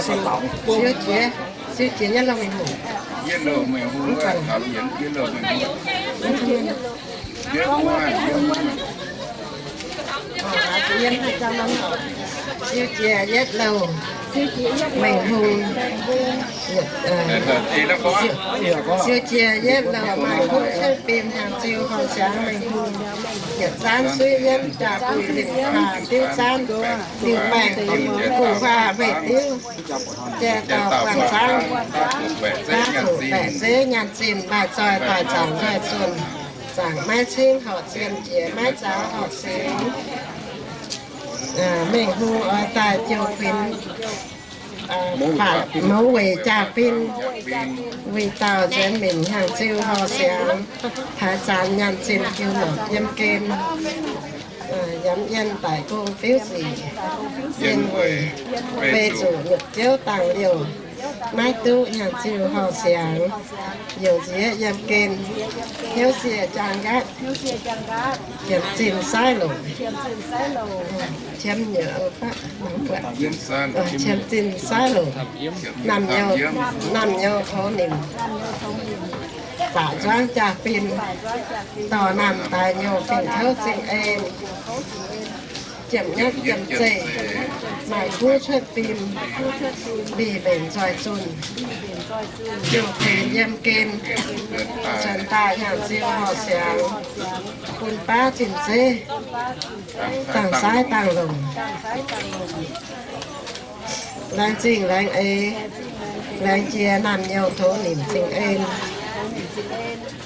siou jiex, siou jiex nyei longh mingh hungh. Siou jiex yietv louh, mengh hungh, siou jiex yietv louh maaih kuv cuotv fim hnyangx-ziu horh siangx mengh hungh, yietc zaanv suiv yienv jaa-buih ninh kaa diuv zaanv, liuh baengh guv huaav meih diuv, jai dauh buangh zaanv, jaav zuqc baeqc zeiv nyaanh zinh maaih zoih doic zaangc nzoih zunh, zaangc maiv cingv horqc zien jiex maiv zaux horqc singx. Mengh hungh oix daaih jouh kuinx, faatv mouz weic jaa-fin, wuic dauh nzuonx minc hnyangx-ziu horh siangx, taaix zanc nyaanh zinh jiu lorqc yiem gen, yaac mv yien daic gong fiuv sic, yien weic, fei zuqc nyutc biouv dangh liouh, maiv duqv hnyangx-ziu horh siangx, youc nziex yiem gen, hnyouv siec jaang nqaatv, qiemx zinh saaiv longc, qiemx, qiemx zinh saaiv longc, naamh, naamh nyouz tov nimc, baac nzuangv jaa-fin, dorh naamh daaix nyouh fingx kouv zingh en, jiem nyatv jiem zeih, maaih kuv cuotv fim, mbic mbenc nzoih zunh, jouh kuinx yiem gen, nzuonx daaih hnyangx-ziu horh siangx, bun baav zinh zeiv, dangh saaiv dangh longc. Laengz zingh laengz eix, laengz jiex naamh nyouz tov nimc zingh en.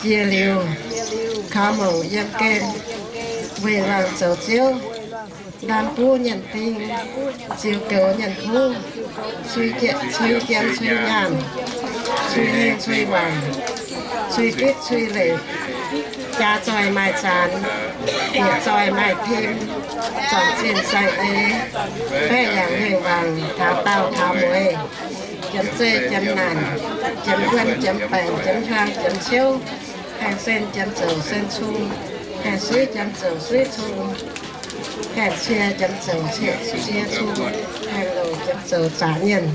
Jiex liuz, kaux mouc yiem gen, weic laangc zoux Ziouv, ndaam buv nyienh ding, ziux goux nyienh kuv, cui jien cui nyaanh, cui heng cui waanc, cui gitv cui leic, Jaax zoih maaih zanc, bieqc zoih maaih tim, zornc zinh saeng-eix, baeqv yaac mengh wangc taux daauh taux mueiz, janx zeih janx naanc, janx wuon janx baengc, janx hlang janx ciouv, haengh sen janx zouc sen cung, haengh suiv janx zouc suiv cung, haengh cie janx zouc cie cung, haengh louc janx zouc zaqc mienh.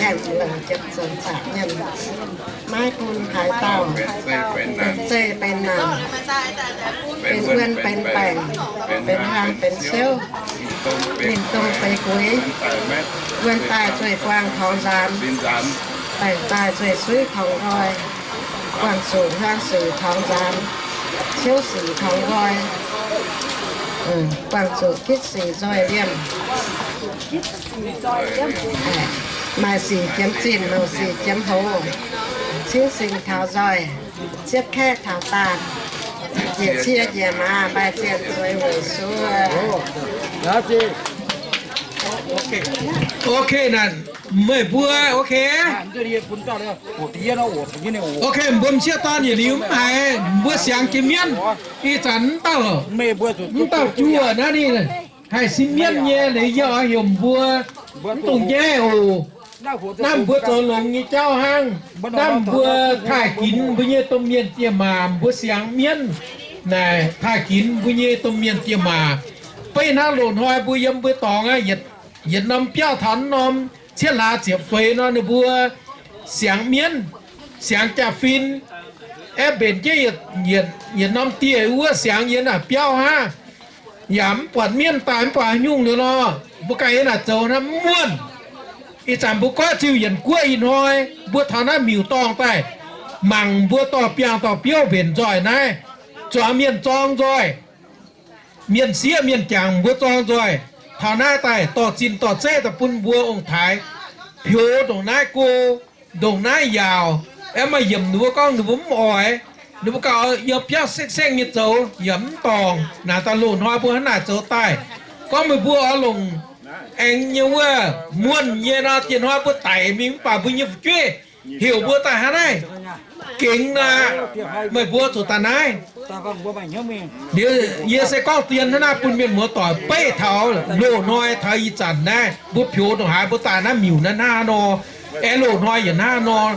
Haengh louc janx zouc zaqc mienh, maiv bun haaix dauh benx zeih benx naanc, benx wuon benx baengc, benx hlang benx ciouv, ninh dongh beiv gueix, wuon daaih zueih buang torngx nzaanx, baengc daaih zueih suiv torngx nqoi, buangh zuqc hlang sic torngx nzaanx, ciouv sic torngx nqoi, buangh zuqc gitv sic nzoih liemh. Maaih sic jiemx zinh, nouh sic jiemx hoz, cingv sing taux nzoih, ciepv kaeqv taux daanh, njiec cie njiec maaz, maaih zienh zueiz weic suov. Ok, naaic meih mbuo ok. Ok, mbuo m'sieqv dorn yietc liuz mv haiz, mbuo siangx jiex mienv. Ih zanc mv dauh, mv dauh juoh naaiv ninh haih sin mienv nyei, ninh yie oix heuc mbuo mv dungx njaih oc. Naaiv mbuo zoux longx nyei jauv hnangv. Naaiv mbuo taaih ginx mbuo nyei domh mienh diex maac, mbuo siangx mienv naaic taaih ginx mbuo nyei domh mienh diex maac. Beiv hnangv loz-hnoi mbuo yiem mbuo dorngx aqv, yietc norm biauv taux norm ciev hlaax ziepc feix nor, ninh mbuo siangx mienv, siangx jaa-fin, aeqv, mbenc jienv yietc norm dieh wuov siangx yiem naaic biauv hnangv. Yaac mv buatc mienv daaih, mv buatc haaix nyungc liuz nor, mbuo ganh yiem naaic zoux hnangv mv muonh. Ih zanc mbuo goiv ziuh yienc guoqv ih hnoi, mbuo taux naaiv miuc-dorngh daaih, mangc mbuo dorh biangh dorh biouv mbenc nzoih naaiv, zuangx mienh zorng nzoih, mienh sieqv mienh jangc mbuo zorng nzoih. Taux naaiv daaih dorh zinh dorh zeiv daaih bun mbuo ong-taaix pioux ndongc naaiv go, ndongc naaiv yaauc. Aeqv, maaih yiemc ninh mbuo gorngv ninh mbuo mv oix, ninh mbuo gauh yiem biauv sekv-sekv nyei zoux yaac mv dorngc. Naaic daaih loz-hnoi mbuo hnangv naaic zoux daaih. Gorngv meih mbuo oix longc aengx nyei wuov muonh nyei nor, diex hnoi mbuo daic mingh mv baac mbuo nyei fu'jueiv heuc mbuo daaih hnangv naaiv gengx aqv. Meih mbuo zuqc daaih naaiv. Liuz yie se gorngv dien hnangv naaiv bun mienh muoz-doic beiv taux loz-hnoi taux ih zanc naaiv mbuo pioux ndongc haaix mbuo daaih naaiv miuc naaiv hnangv nor. Aeqv, loz-hnoi yietc hnangv nor.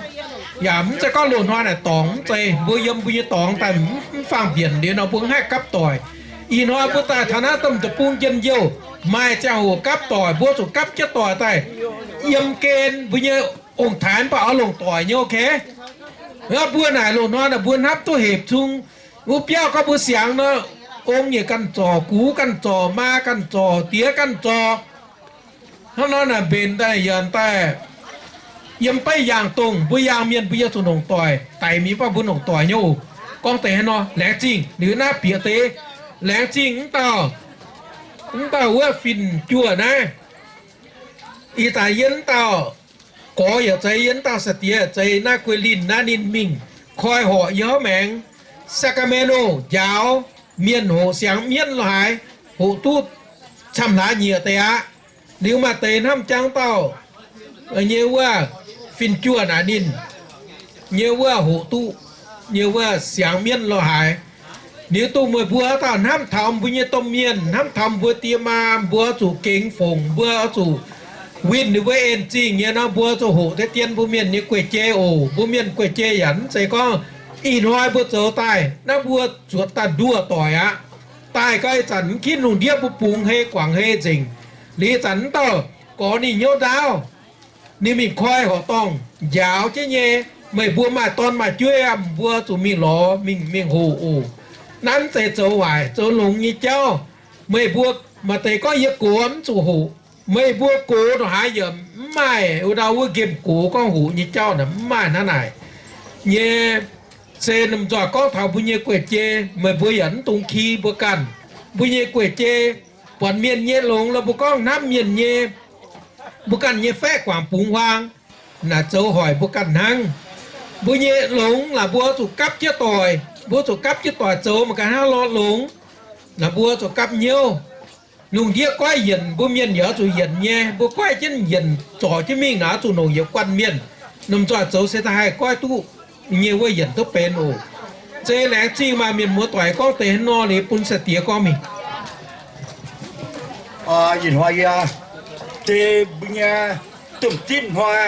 Yaac mv zeiz gorngv loz-hnoi naaic dorngc, mv zeiz. Mbuo yiem mbuo nyei dorngx daaih mv faang-mbienc liuz nor mbuo mv haih gapv doic. Ih hnoi mbuo daaih taux naaiv domh deic-bung njien-youh, maaih ziangh hoc gapv doic, mbuo zuqc gapv jienv doic daaih yiem gen mbuo nyei ong-taaix mv baac oix longc doic nyei, ok. Mbuo naaic loz-hnoi naaic mbuo hnamv duqv hepc cung. Wuov biauv gorngv mbuo siangx nor, ong nyei ganh zorc, gux ganh zorc, maa ganh zorc, diex ganh zorc. Hnangv nor naaic mbenc daaih yaac daaih yiem beiv yaangh dongh mbuo yaangh mienh mbuo yiem zuqc longc doic, daic mingh baac mbuo longc doic nyei oc. Gorngv deix hnangv nor laengz zingh. Liuz naaiv bieqc deix, laengz zingh mv dauh, mv dauh wuov fin-juoh naaiv. Ih zanc yie mv dauh gorx yaac zeiz, yie mv dauh sai-diex yaac zeiz, naaiv guei linh naaiv ninh mingh koi horc yie hauv maengx Sacramento njaaux mienh hoqc siangx mienv lo haaix, hoqc duqv camv hlaax nyieqc deix aqv. Liuz maaih deix hnamv jangv dauh nyei wuov fin-juoh naaic ninh nyei wuov hoqc duqv nyei wuov siangx mienv lo haaix. Liuz dongh meih mbuo dauh hnamv taux mbuo nyei domh mienh, hnamv taux mbuo die maa, mbuo zuqc gengx fongc, mbuo zuqc winh ninh mbuo en-zingh nyei nor, mbuo zuqc hoqc deix dien mbuo mienh nyei guei-jei oc. Mbuo mienh guei-jei yaac mv zeiz gorngv ih hnoi mbuo zoux daaih naaiv mbuo zuotc daaih nduoh doic aqv. Daaih gau ih zanc mv kinv lungh ndiev mbuo bungx hei guangc hei nzengc. Liuz ih zanc mv dauh gorx ninh hnyouv ndaauv, ninh mingh koi horqc dorngh njaaux jienv nyei. Meih mbuo maaih dorn maaih jueiv aqv, mbuo zuqc mingh lorz mingh, mingh hoqc oc. Naaiv mv zeiz zoux waaic, zoux longx nyei jauv. Meih mbuo maaih deix gorngv yie gox mv zuqc hoqc. Meih mbuo gox ndongc haaix yaac mv maaih wuov dauh wuov nqemh gox gorngv hoqc nyei jauv naaic, mv maaih hnangv naaic nyei. Se lomh nzoih gorngv taux mbuo nyei guei-jei, meih mbuo yaac mv dungx ki mbuo ganh. Mbuo nyei guei-jei, buatc mienh nyei longx lorqc, mbuo gorngv hnamv mienh nyei, mbuo ganh nyei faeqv guangc bungx huaang, naaic zoux hoic mbuo ganh hnangv. Mbuo nyei longx naaic mbuo zuqc gapv jienv doic, mbuo zuqc gapv jienv doic zoux mangc gaax hnangv lorqc longx. Naaic mbuo zuqc gapv hnyouv. Lungh ndiev goiv yienc mbuo mienh yaac oix zuqc yienc nyei. Mbuo goiv jienv yienc zorc jienv mingh naaic oix zuqc longc yietc guanh mienh. Lomh nzoih zoux se da'haih goiv duqv nyei wuov yienc duqv benx oc. Zeiz laengz zingh maaih mienh muoz doic gorngv deix haaix nor, liuz bun sai-diex gorngv mingh. Ih hnoi yie, deix mbuo nyei domh zipv hnoi,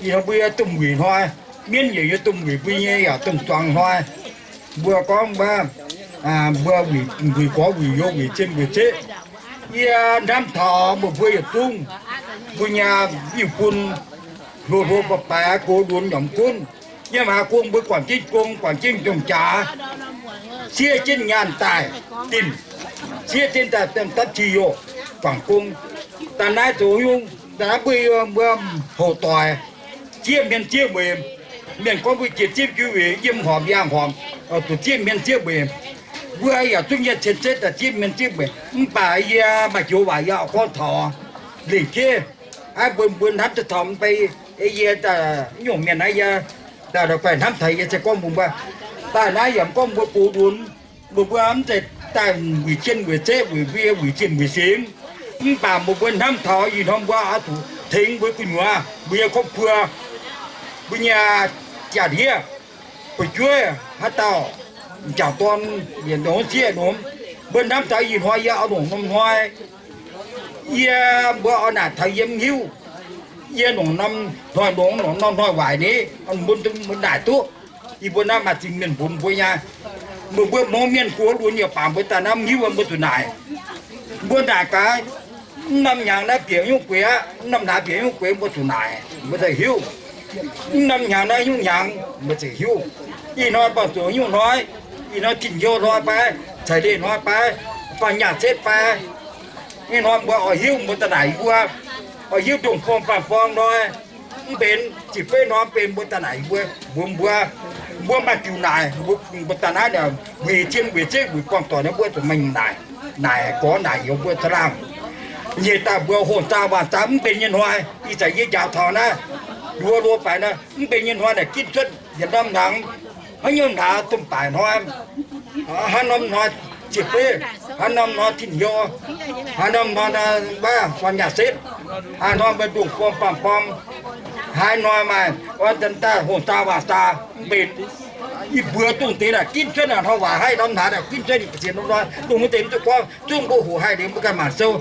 ih hnoi mbuo nyei domh wuic hnoi, mienv yaac nyei domh wuic, mbuo nyei yaac domh zuangx hnoi. Mbuo gorngv mbuo, mbuo wuic gorx wuic youz, wuic zien wuic zeqv. Yie hnamv taux mbuo, mbuo yietc zungv, mbuo nyei iu-bun, hlo hlo baaix baaix, gox lunx nyormx gunv. Yiem haaix gong mbuo guangc jienv gong, guangc jienv ndongc jaax, siev jienv nyaanh daaih, dinh, siev jienv daaih dapv ti yoh, guangc gong. Daaih naaiv zoux nyungc, daaih naaiv mbuo, mbuo houc doic, zieqv hmien zieqv mueic. Mienh gorngv mbuo jiex zipv juv weic yiem horpc yaangh horpc, zuqc zieqv hmien zieqv mueic. Mbuo yaac zungv nyei cien setv daaih zieqv hmien zieqv mueic. Mv baac yie maaih joux waac yie oix gorngv taux lingc jeiv, aav, mbuo, mbuo hnamv duqv taux mv bei, yie, nyungc mienh naaiv yie, daaih guaih hnamv taux yie se gorngv mbuox mbuo, daaih naaiv yaac gorngv mbuo gox lunx, mbuo, mbuo mv zeiz daaih wuic zien wuic zeqv, wuic, wuic zien wuic singx. Mv baac mbuo, mbuo hnamv taux ih hnoi mbuo oix zuqc tengx mbuo gu'nyuoz, mbuo nyei ครอบครัว, mbuo nyei jaa-ndiev, fu'jueiv, haaix dauh m'jangc dorn, yietc norm sieqv norm, mbuo hnamv taux ih hnoi yie oix longc norm hnoi, yie, mbuo oix naaic taux yie mv hiuv. Yie longc norm hnoi longx, longc norm hnoi waaic ni, mbuo, mbuo naaic duqv. Yie mbuo naaiv maaih zingh mienh mbuox mbuo nyei, mbuo, mbuo mouz mienh gox lunx yaac baac mbuo daaih naaiv mv hiuv, mbuo zuqc naaic. Mbuo naaic gaax, mv norm hnyangx naaiv bieqc nyungc gueix aqv, mv norm hlaax bieqc nyungc gueix, mbuo zuqc naaic, mbuo ziouc hiuv. Mv norm hnyangx naaiv nyungc hnyangx, mbuo ziouc hiuv. Ih hnoi mbuo zuqc nyungc hnoi, ih hnoi tin-hnyouv hnoi fai, ceix leih hnoi fai, faanh nyaah setv fai, ih hnoi mbuo oix hiuv, mbuo daaih naaic yie mbuo, oix hiuv ndongh forng faanh forng hnoi, mv benx ziqc feiv hnoi mv benx, mbuo daaih naaic yie mbuo, mbuox mbuo, mbuo maaih diuc naaic, mbuo, mbuo daaih naaiv wuic zien wuic zeiv wuic buangh doic naaiv mbuo zuqc mengh naaic, naaic gorx naaic youz mbuo caangh laangh. Nyiec daaih mbuo hoqc zaah waanc zaah mv benx nyei hnoi, ih zanc yie njaaux taux naaiv, nduov nduov faix naaiv mv benx nyei hnoi naaic ginv cuotv yietc norm hnyangx, haaix nyungc hlaax domh baaic hnoi, haaix norm hnoi ziepc feiv, haaix norm hnoi tin-hnyouv, haaix norm hnoi, aa, faanh nyaah setv, haaix hnoi mbuo ndongh forng faanh forng, haaix hnoi maaih oix daaih hoqc zaah waanc zaah mv benx. Ih mbuox dongh deix naaic ginv cuotv naaic hnoi waac haih norm hlaax naaic ginv cuotv ninh ga'ziex norm hnoi, dongh wuov deix mv duqv gorngv, zungv mbuo hoqc haih liuz mbuo ganh mangc sou.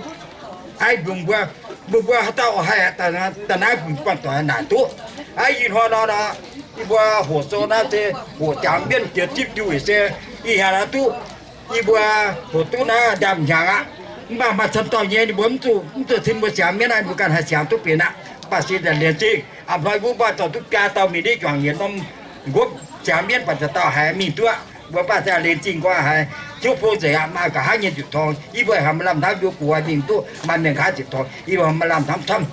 Aa, mbuox mbuo, mbuo, mbuo haaix dauh haih daaih naaiv mbuo buangh doic naaic duqv. Aa, ih hnoi nor, yie mbuo hoqc sou naaiv se hoqc jangx mienv jiex zipv jiu weic se ih hnyangx naaiv duqv. Yie mbuo hoqc duqv naaiv ndaamv-hnyangx aqv. Mv baac maaih camv dauh nyei ninh mbuo mv zuqc, mv zuqc cin mbuo siangx mienv aqv, mbuo ganh haih siangx duqv benx aqv. Mv baac se daaih lienz zingh a'hnoi wuov mbuo dorh duqv biaa dauh mingh ndiev juangc yietc norm nqopv siangx mienv, baac dauh dauh haiz mingh duqv. Mbuo baac daaih lienz zingh nqoi haiz tiuv fong nzengc aqv. Maaih nqa'haav nyei nziepc torngx, yie mbuo haiz maaih lamh hnamv mbuo guoqv mingh duqv, maaih mienh nqa'haav nziepc torngx, yie mbuo maaih lamh hnamv camv.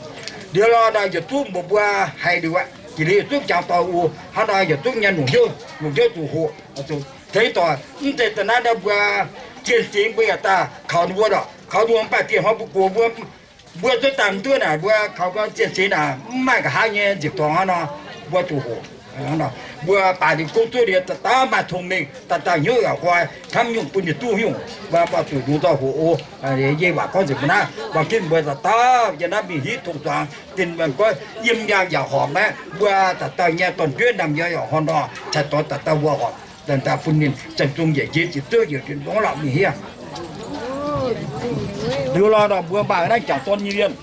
Liuz lorh nor, yietc zungv mbuo mbuo haih liuz aqv. Jiex liuz yietc zungv jangx dorh uix hnangv nor, yietc zungv nyei longc hnyouv, longc hnyouv zuqc hoqc, zuqc tengx doic. Mv zeiz da'naaiv nor mbuo zien singx mbuo yaac daaih kaux ninh mbuo lorqc. Kaux ninh mbuo mv baac dieh hnoi mbuo gox mbuo, mbuo zuov daaih mv duqv naaic, mbuo kaux gau zien singx naaic mv maaih nqa'haav nyei nziepc dorngx hnangv nor, mbuo zuqc hoqc. Mbuo baac liuz gouv duqv liuz dauh dauh maaih cong-mengh, dauh dauh hnyouv yaac nqoi, hnamv nyungc bun yietc duqv nyungc, mbuo zuqc longc nzauh hoqc oc. Yie waac gorngv nzengc mbuo naaiv, mbuo ginv mbuo dauh dauh yiem naaiv mingh hiuv tong-zuangx, dinh mbuo goiv yiem yangh yaac horpc aqv. Mbuo dauh dauh nyei dorn-jueiv naamh nyouz yaac horpc nor, cai dorn dauh dauh mbuo horpc, daaih bun ninh zaeng zong yietc njien yietc zouv yietc njien longx lorqc mingh hiev. Liuz lorh nor mbuo mangc naaiv jangc dorn nyei mienh.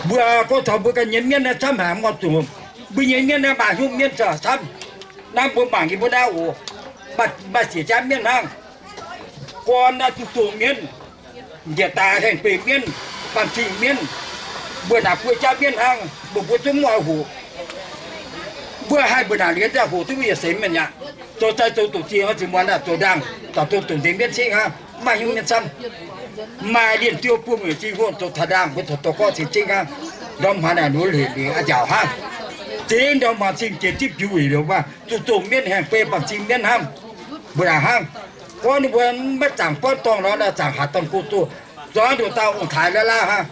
Mbuo gorngv taux mbuo ganh nyei mienv naaiv camv haic, mv zuqc mbuo nyei mienv naaiv maaih hnyouv mienv camv. Naaiv mbuo mangc yie mbuo naaiv oc, maaih siec jaav mienv hnangv. Gorn naaiv zuqc doqc mienv, njiec daaih hengh beic mienv, baamh zingh mienv, mbuo naaic buo jaav mienv hnangv, mbuo mbuo zungv mv oix hoqc. Mbuo haih mbuo naaic liuz daaih hoqc duqv mbuo yietc seix mienh aqv. Zoux zai zoux doqc zingh oix zuqc muonz naaic zoux ndaangh, daaih zoux doqc deix mienv cingv hnangv, mv maaih hnyouv mienv camv. Maaih lienh diuh buo mueic zingh hlo zoux taux ndaangh, mbuo zoux doqc gorqv cingv cingv hnangv. Ndorm hmuangx naaic nduov leic leic a'nziaauc hnangv. Zingh ndorm hmuangx cingv jiex zipv jiu weic liuz mbuo zuqc doqc mienv hengh bei baamh zingh mienv hnangv. Mbuo naaic hnangv, gorngv ninh mbuo maiv zaangc buonv dorngh nor, zaangc haaix dorngh go zoh, zuangx nduqc dauh ong-taaix lav lav hnangv.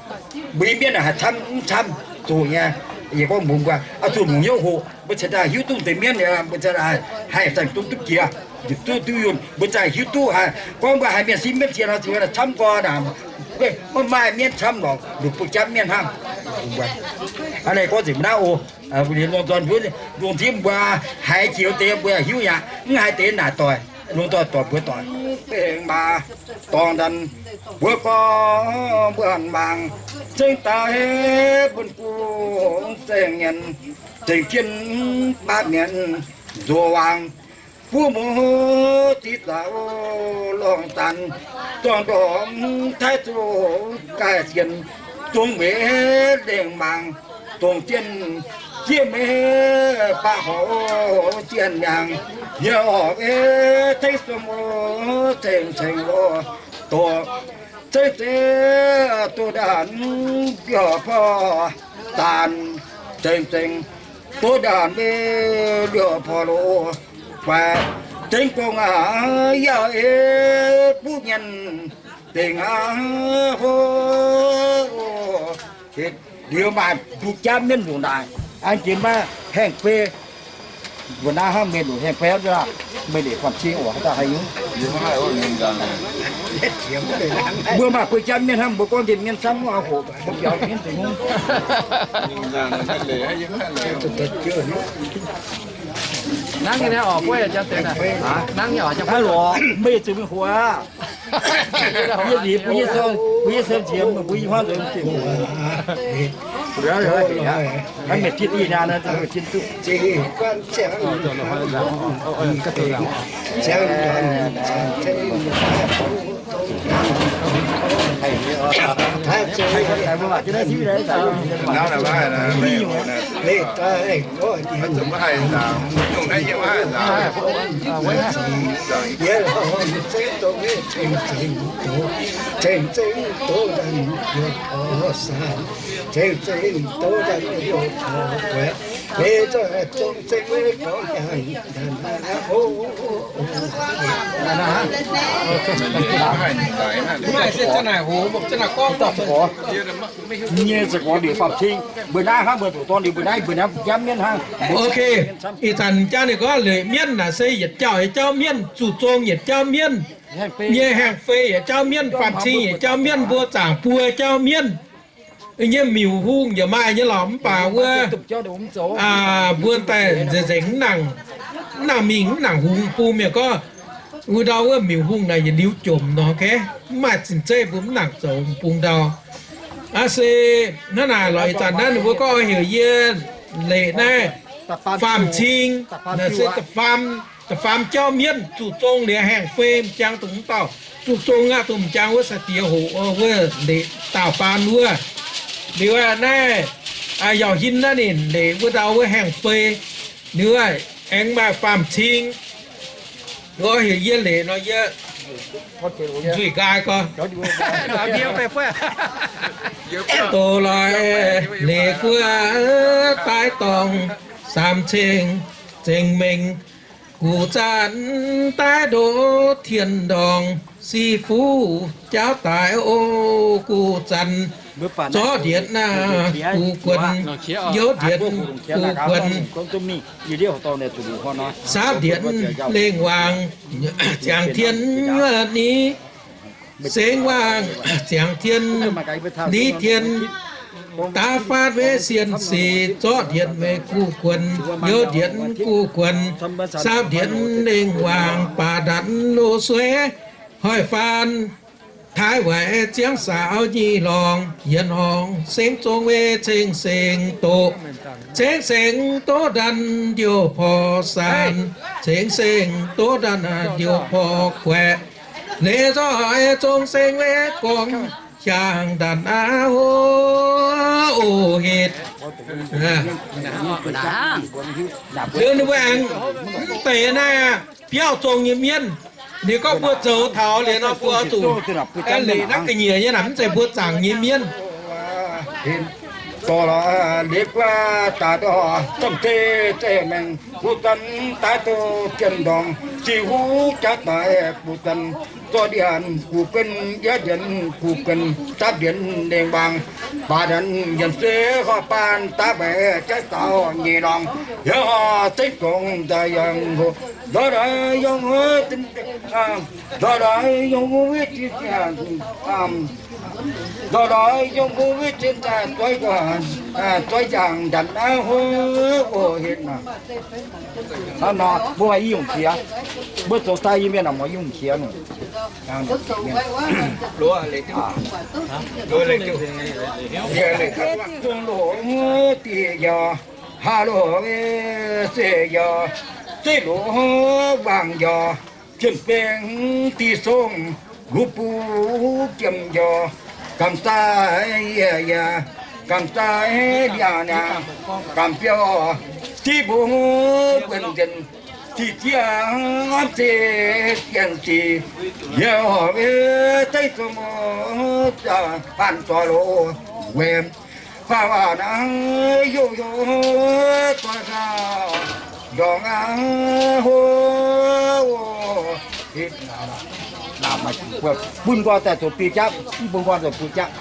Mbuo nyei mienv naaic haih camv mv camv zoqc nyei. Yie gorngv mbuox mbuo, oix zuqc longc hnyouv hoqc, mbuo cingx daaih hiuv duqv deix mienv, mbuo cingx daaih haih zaangc zong duqv jiex, duqv duqv yunh, mbuo zaangc hiuv duqv haic. Gorngv mbuo haiz mienh siev mienv jiex nor, cingx daaih camv gorn naaic, maiv maaih mienv camv lorqc, longc buo jaav mienv hnangv. Hnangv naaiv gorngv nzengc mbuo naaiv oc. Longc nzoih mbuo lungh ndiev mbuo haiz jiex deix mbuo yaac hiuv aqv, mv haiz deix naaic doic, lungh nzoih doic mbuo doic. Dengh maah, dorngx ndanc mbuo gorngv mbuo hanc mangc, zengv daaih bun guv zengc nyanc, zengc jienv baav mienv nzox waangc, buov muoz diqv zaux lorngh zanc, zorng ndorm taiv zuqc gaaih sienx, zong meix lengh mangc, dongh jienv jieqv meix baav horc zienh nyaangc, yie orqc ei tengx suom o, ceng-ceng lo, doqc zengv zengv doqc ndaanh mbiorh porv zaanc, zengc zengc doqc ndaanh mbiorh porv lo, guaix zengc gong aac, yaac ei buv mienh dengh aac hlo. Liuz maaih duqv jaav mienv ndongc naaic, an jiex maiv haengh fei. Mbuo naaiv hnangv mienh ndongc haengh fei aqv, mienh ndeic faam-cing oc, haaix dauh haih nyungc. Mbuo maaih fei jaav mienv hnangv, mbuo gorngv nqemh mienv camv, mv hoqc mbuo biaux mienv deic-bung. Nangv nyei oc, guov yaac jaav deix naaic. Nangv nyei oc, jaav lorz, meih zuqc mingh hoqc aqv. Yie liuz mbuo yie, mbuo yie se nziex, mbuo yie huav nzengc. Mv baac zieqv diqv nyaanh nor, zieqv duqv. Nyei za'gengh ndeic faam-cing, mbuo naaiv hnangv mbuo zuqc dorn liuz mbuo naaiv mbuo naaiv jaav mienv hnangv. Ok, ih zanc jaav ninh gorngv leic mienv naaic se yietc jauv yietc jauv mienv, zuqc zong yietc jauv mienv, nyei haengh fei yietc jauv mienv, faam-cing yietc jauv mienv, mbuo zaangc buo jauv mienv. Nyei miuc hungh yaac maaih nyei lorqc, mv baac wuov mbuo daaih nzengc nzengc mv nangc, mv nangc mingh mv nangc hungx bung mi'aqv gorngv. Wuov ndau wuov miuc hungh naaic yietc liuz jomc nor, mv maaih zinh zeiv mbuo mv nangc zoux bung ndau. Aa se hnangv naaic lorqc, ih zanc naaiv ninh mbuo gorngv heuc yie leic naaiv faam-cing, naaic se da'faam, da'faam jauv mienv zuqc zong liuz haengh fei m'jangc dongh mv dauh zuqc zong aqv, dongh m'jangc wuov sai-diex hoqc wuov leic dauh baan wuov. Liuz naaiv yauh hin naaiv ninh leic wuov ndau wuov haengh fei. Liuz aengx maaih faam-cing. Nor heuc yie leic nor yie nzuih nqaai gorx. Doz loix leic guoqv daaih dorngh, saamx ceng zengx mengh, guv zanc daaih ndoqv tien ndorngh, sic fuqv jaauv daaih o guv zanc, zorqv ndienx naaiv guv guonx, youz ndienx guv guonx, saapv ndienx lengh waangc, ziangx tien ni sengx waangc, ziangx tien ni tien, daav faatv weic sien sic, zorqv ndienx weic guv guonx, youz ndienx guv guonx, saapv ndienx lengh waangc, baac ndanc loz-sueiv hoic faan, taaih waaic ziangv saaux nyic lorngc, yienx horngc sengx zong weic ceng-seng doqc, ceng-seng doqv ndanc ndiouh porv saanc, ceng-seng doqv ndanc ndiouh porv guaeqc, leiz zorqv zong seng weic gorngv hiaangx ndanc aqv hov. O, hetv. Liuz ninh mbuo aengx mv deix naaiv biauv zong nyei mienv, ninh gorngv mbuo zoux taux liuz nor mbuo oix zuqc leic naaiv ga'nyiec nyei naaic, mv zeiz mbuo zaangc nyei mienv. Dorh lorz leiz guoqv daaih dorh, zomc zeiv zeiv mengh, guv zanc daaih doqc jien ndorngx, sic huv jaav daaih guv zanc, zorqv ndienx guv guonx, youz ndienx guv guonx, saapv ndienx lengh waangc, baac ndanc yienc se horpc baan daaih mbaeqc jaav saaux nyic lorngc, yaac horpc zengv zong nzauh yangh hoc. Ndortv lorz yiem wuov, ndortv lorz yiem wuov witv, ndortv lorz yiem wuov witv zinh daaih zoih, zoih jangx ndanc naaiv hov oc. Hnangv nor mbuo maaih i nyungc qiex, mbuo zoux sai yie mienh naaic maaih i nyungc qiex nor. Zong loz dieh yaac, haa loz se yaac, zeiv loz wangc yaac, jien beng diqc song, luz buv jiem yaac, gamh zai yie yaac, gamh zai liangx niangx, gamh biouv diqc mbuo buonc nzengc, diqc jiex se dien sic, yie oc, zeiv song, hanc zoix loz weic, faah waac naaiv yoh yoh, zoih gauh ndorngx aqv hov oc. Bun nqoi daaih zoux biei jaqv, mv bun nqoi zoux biei jaqv.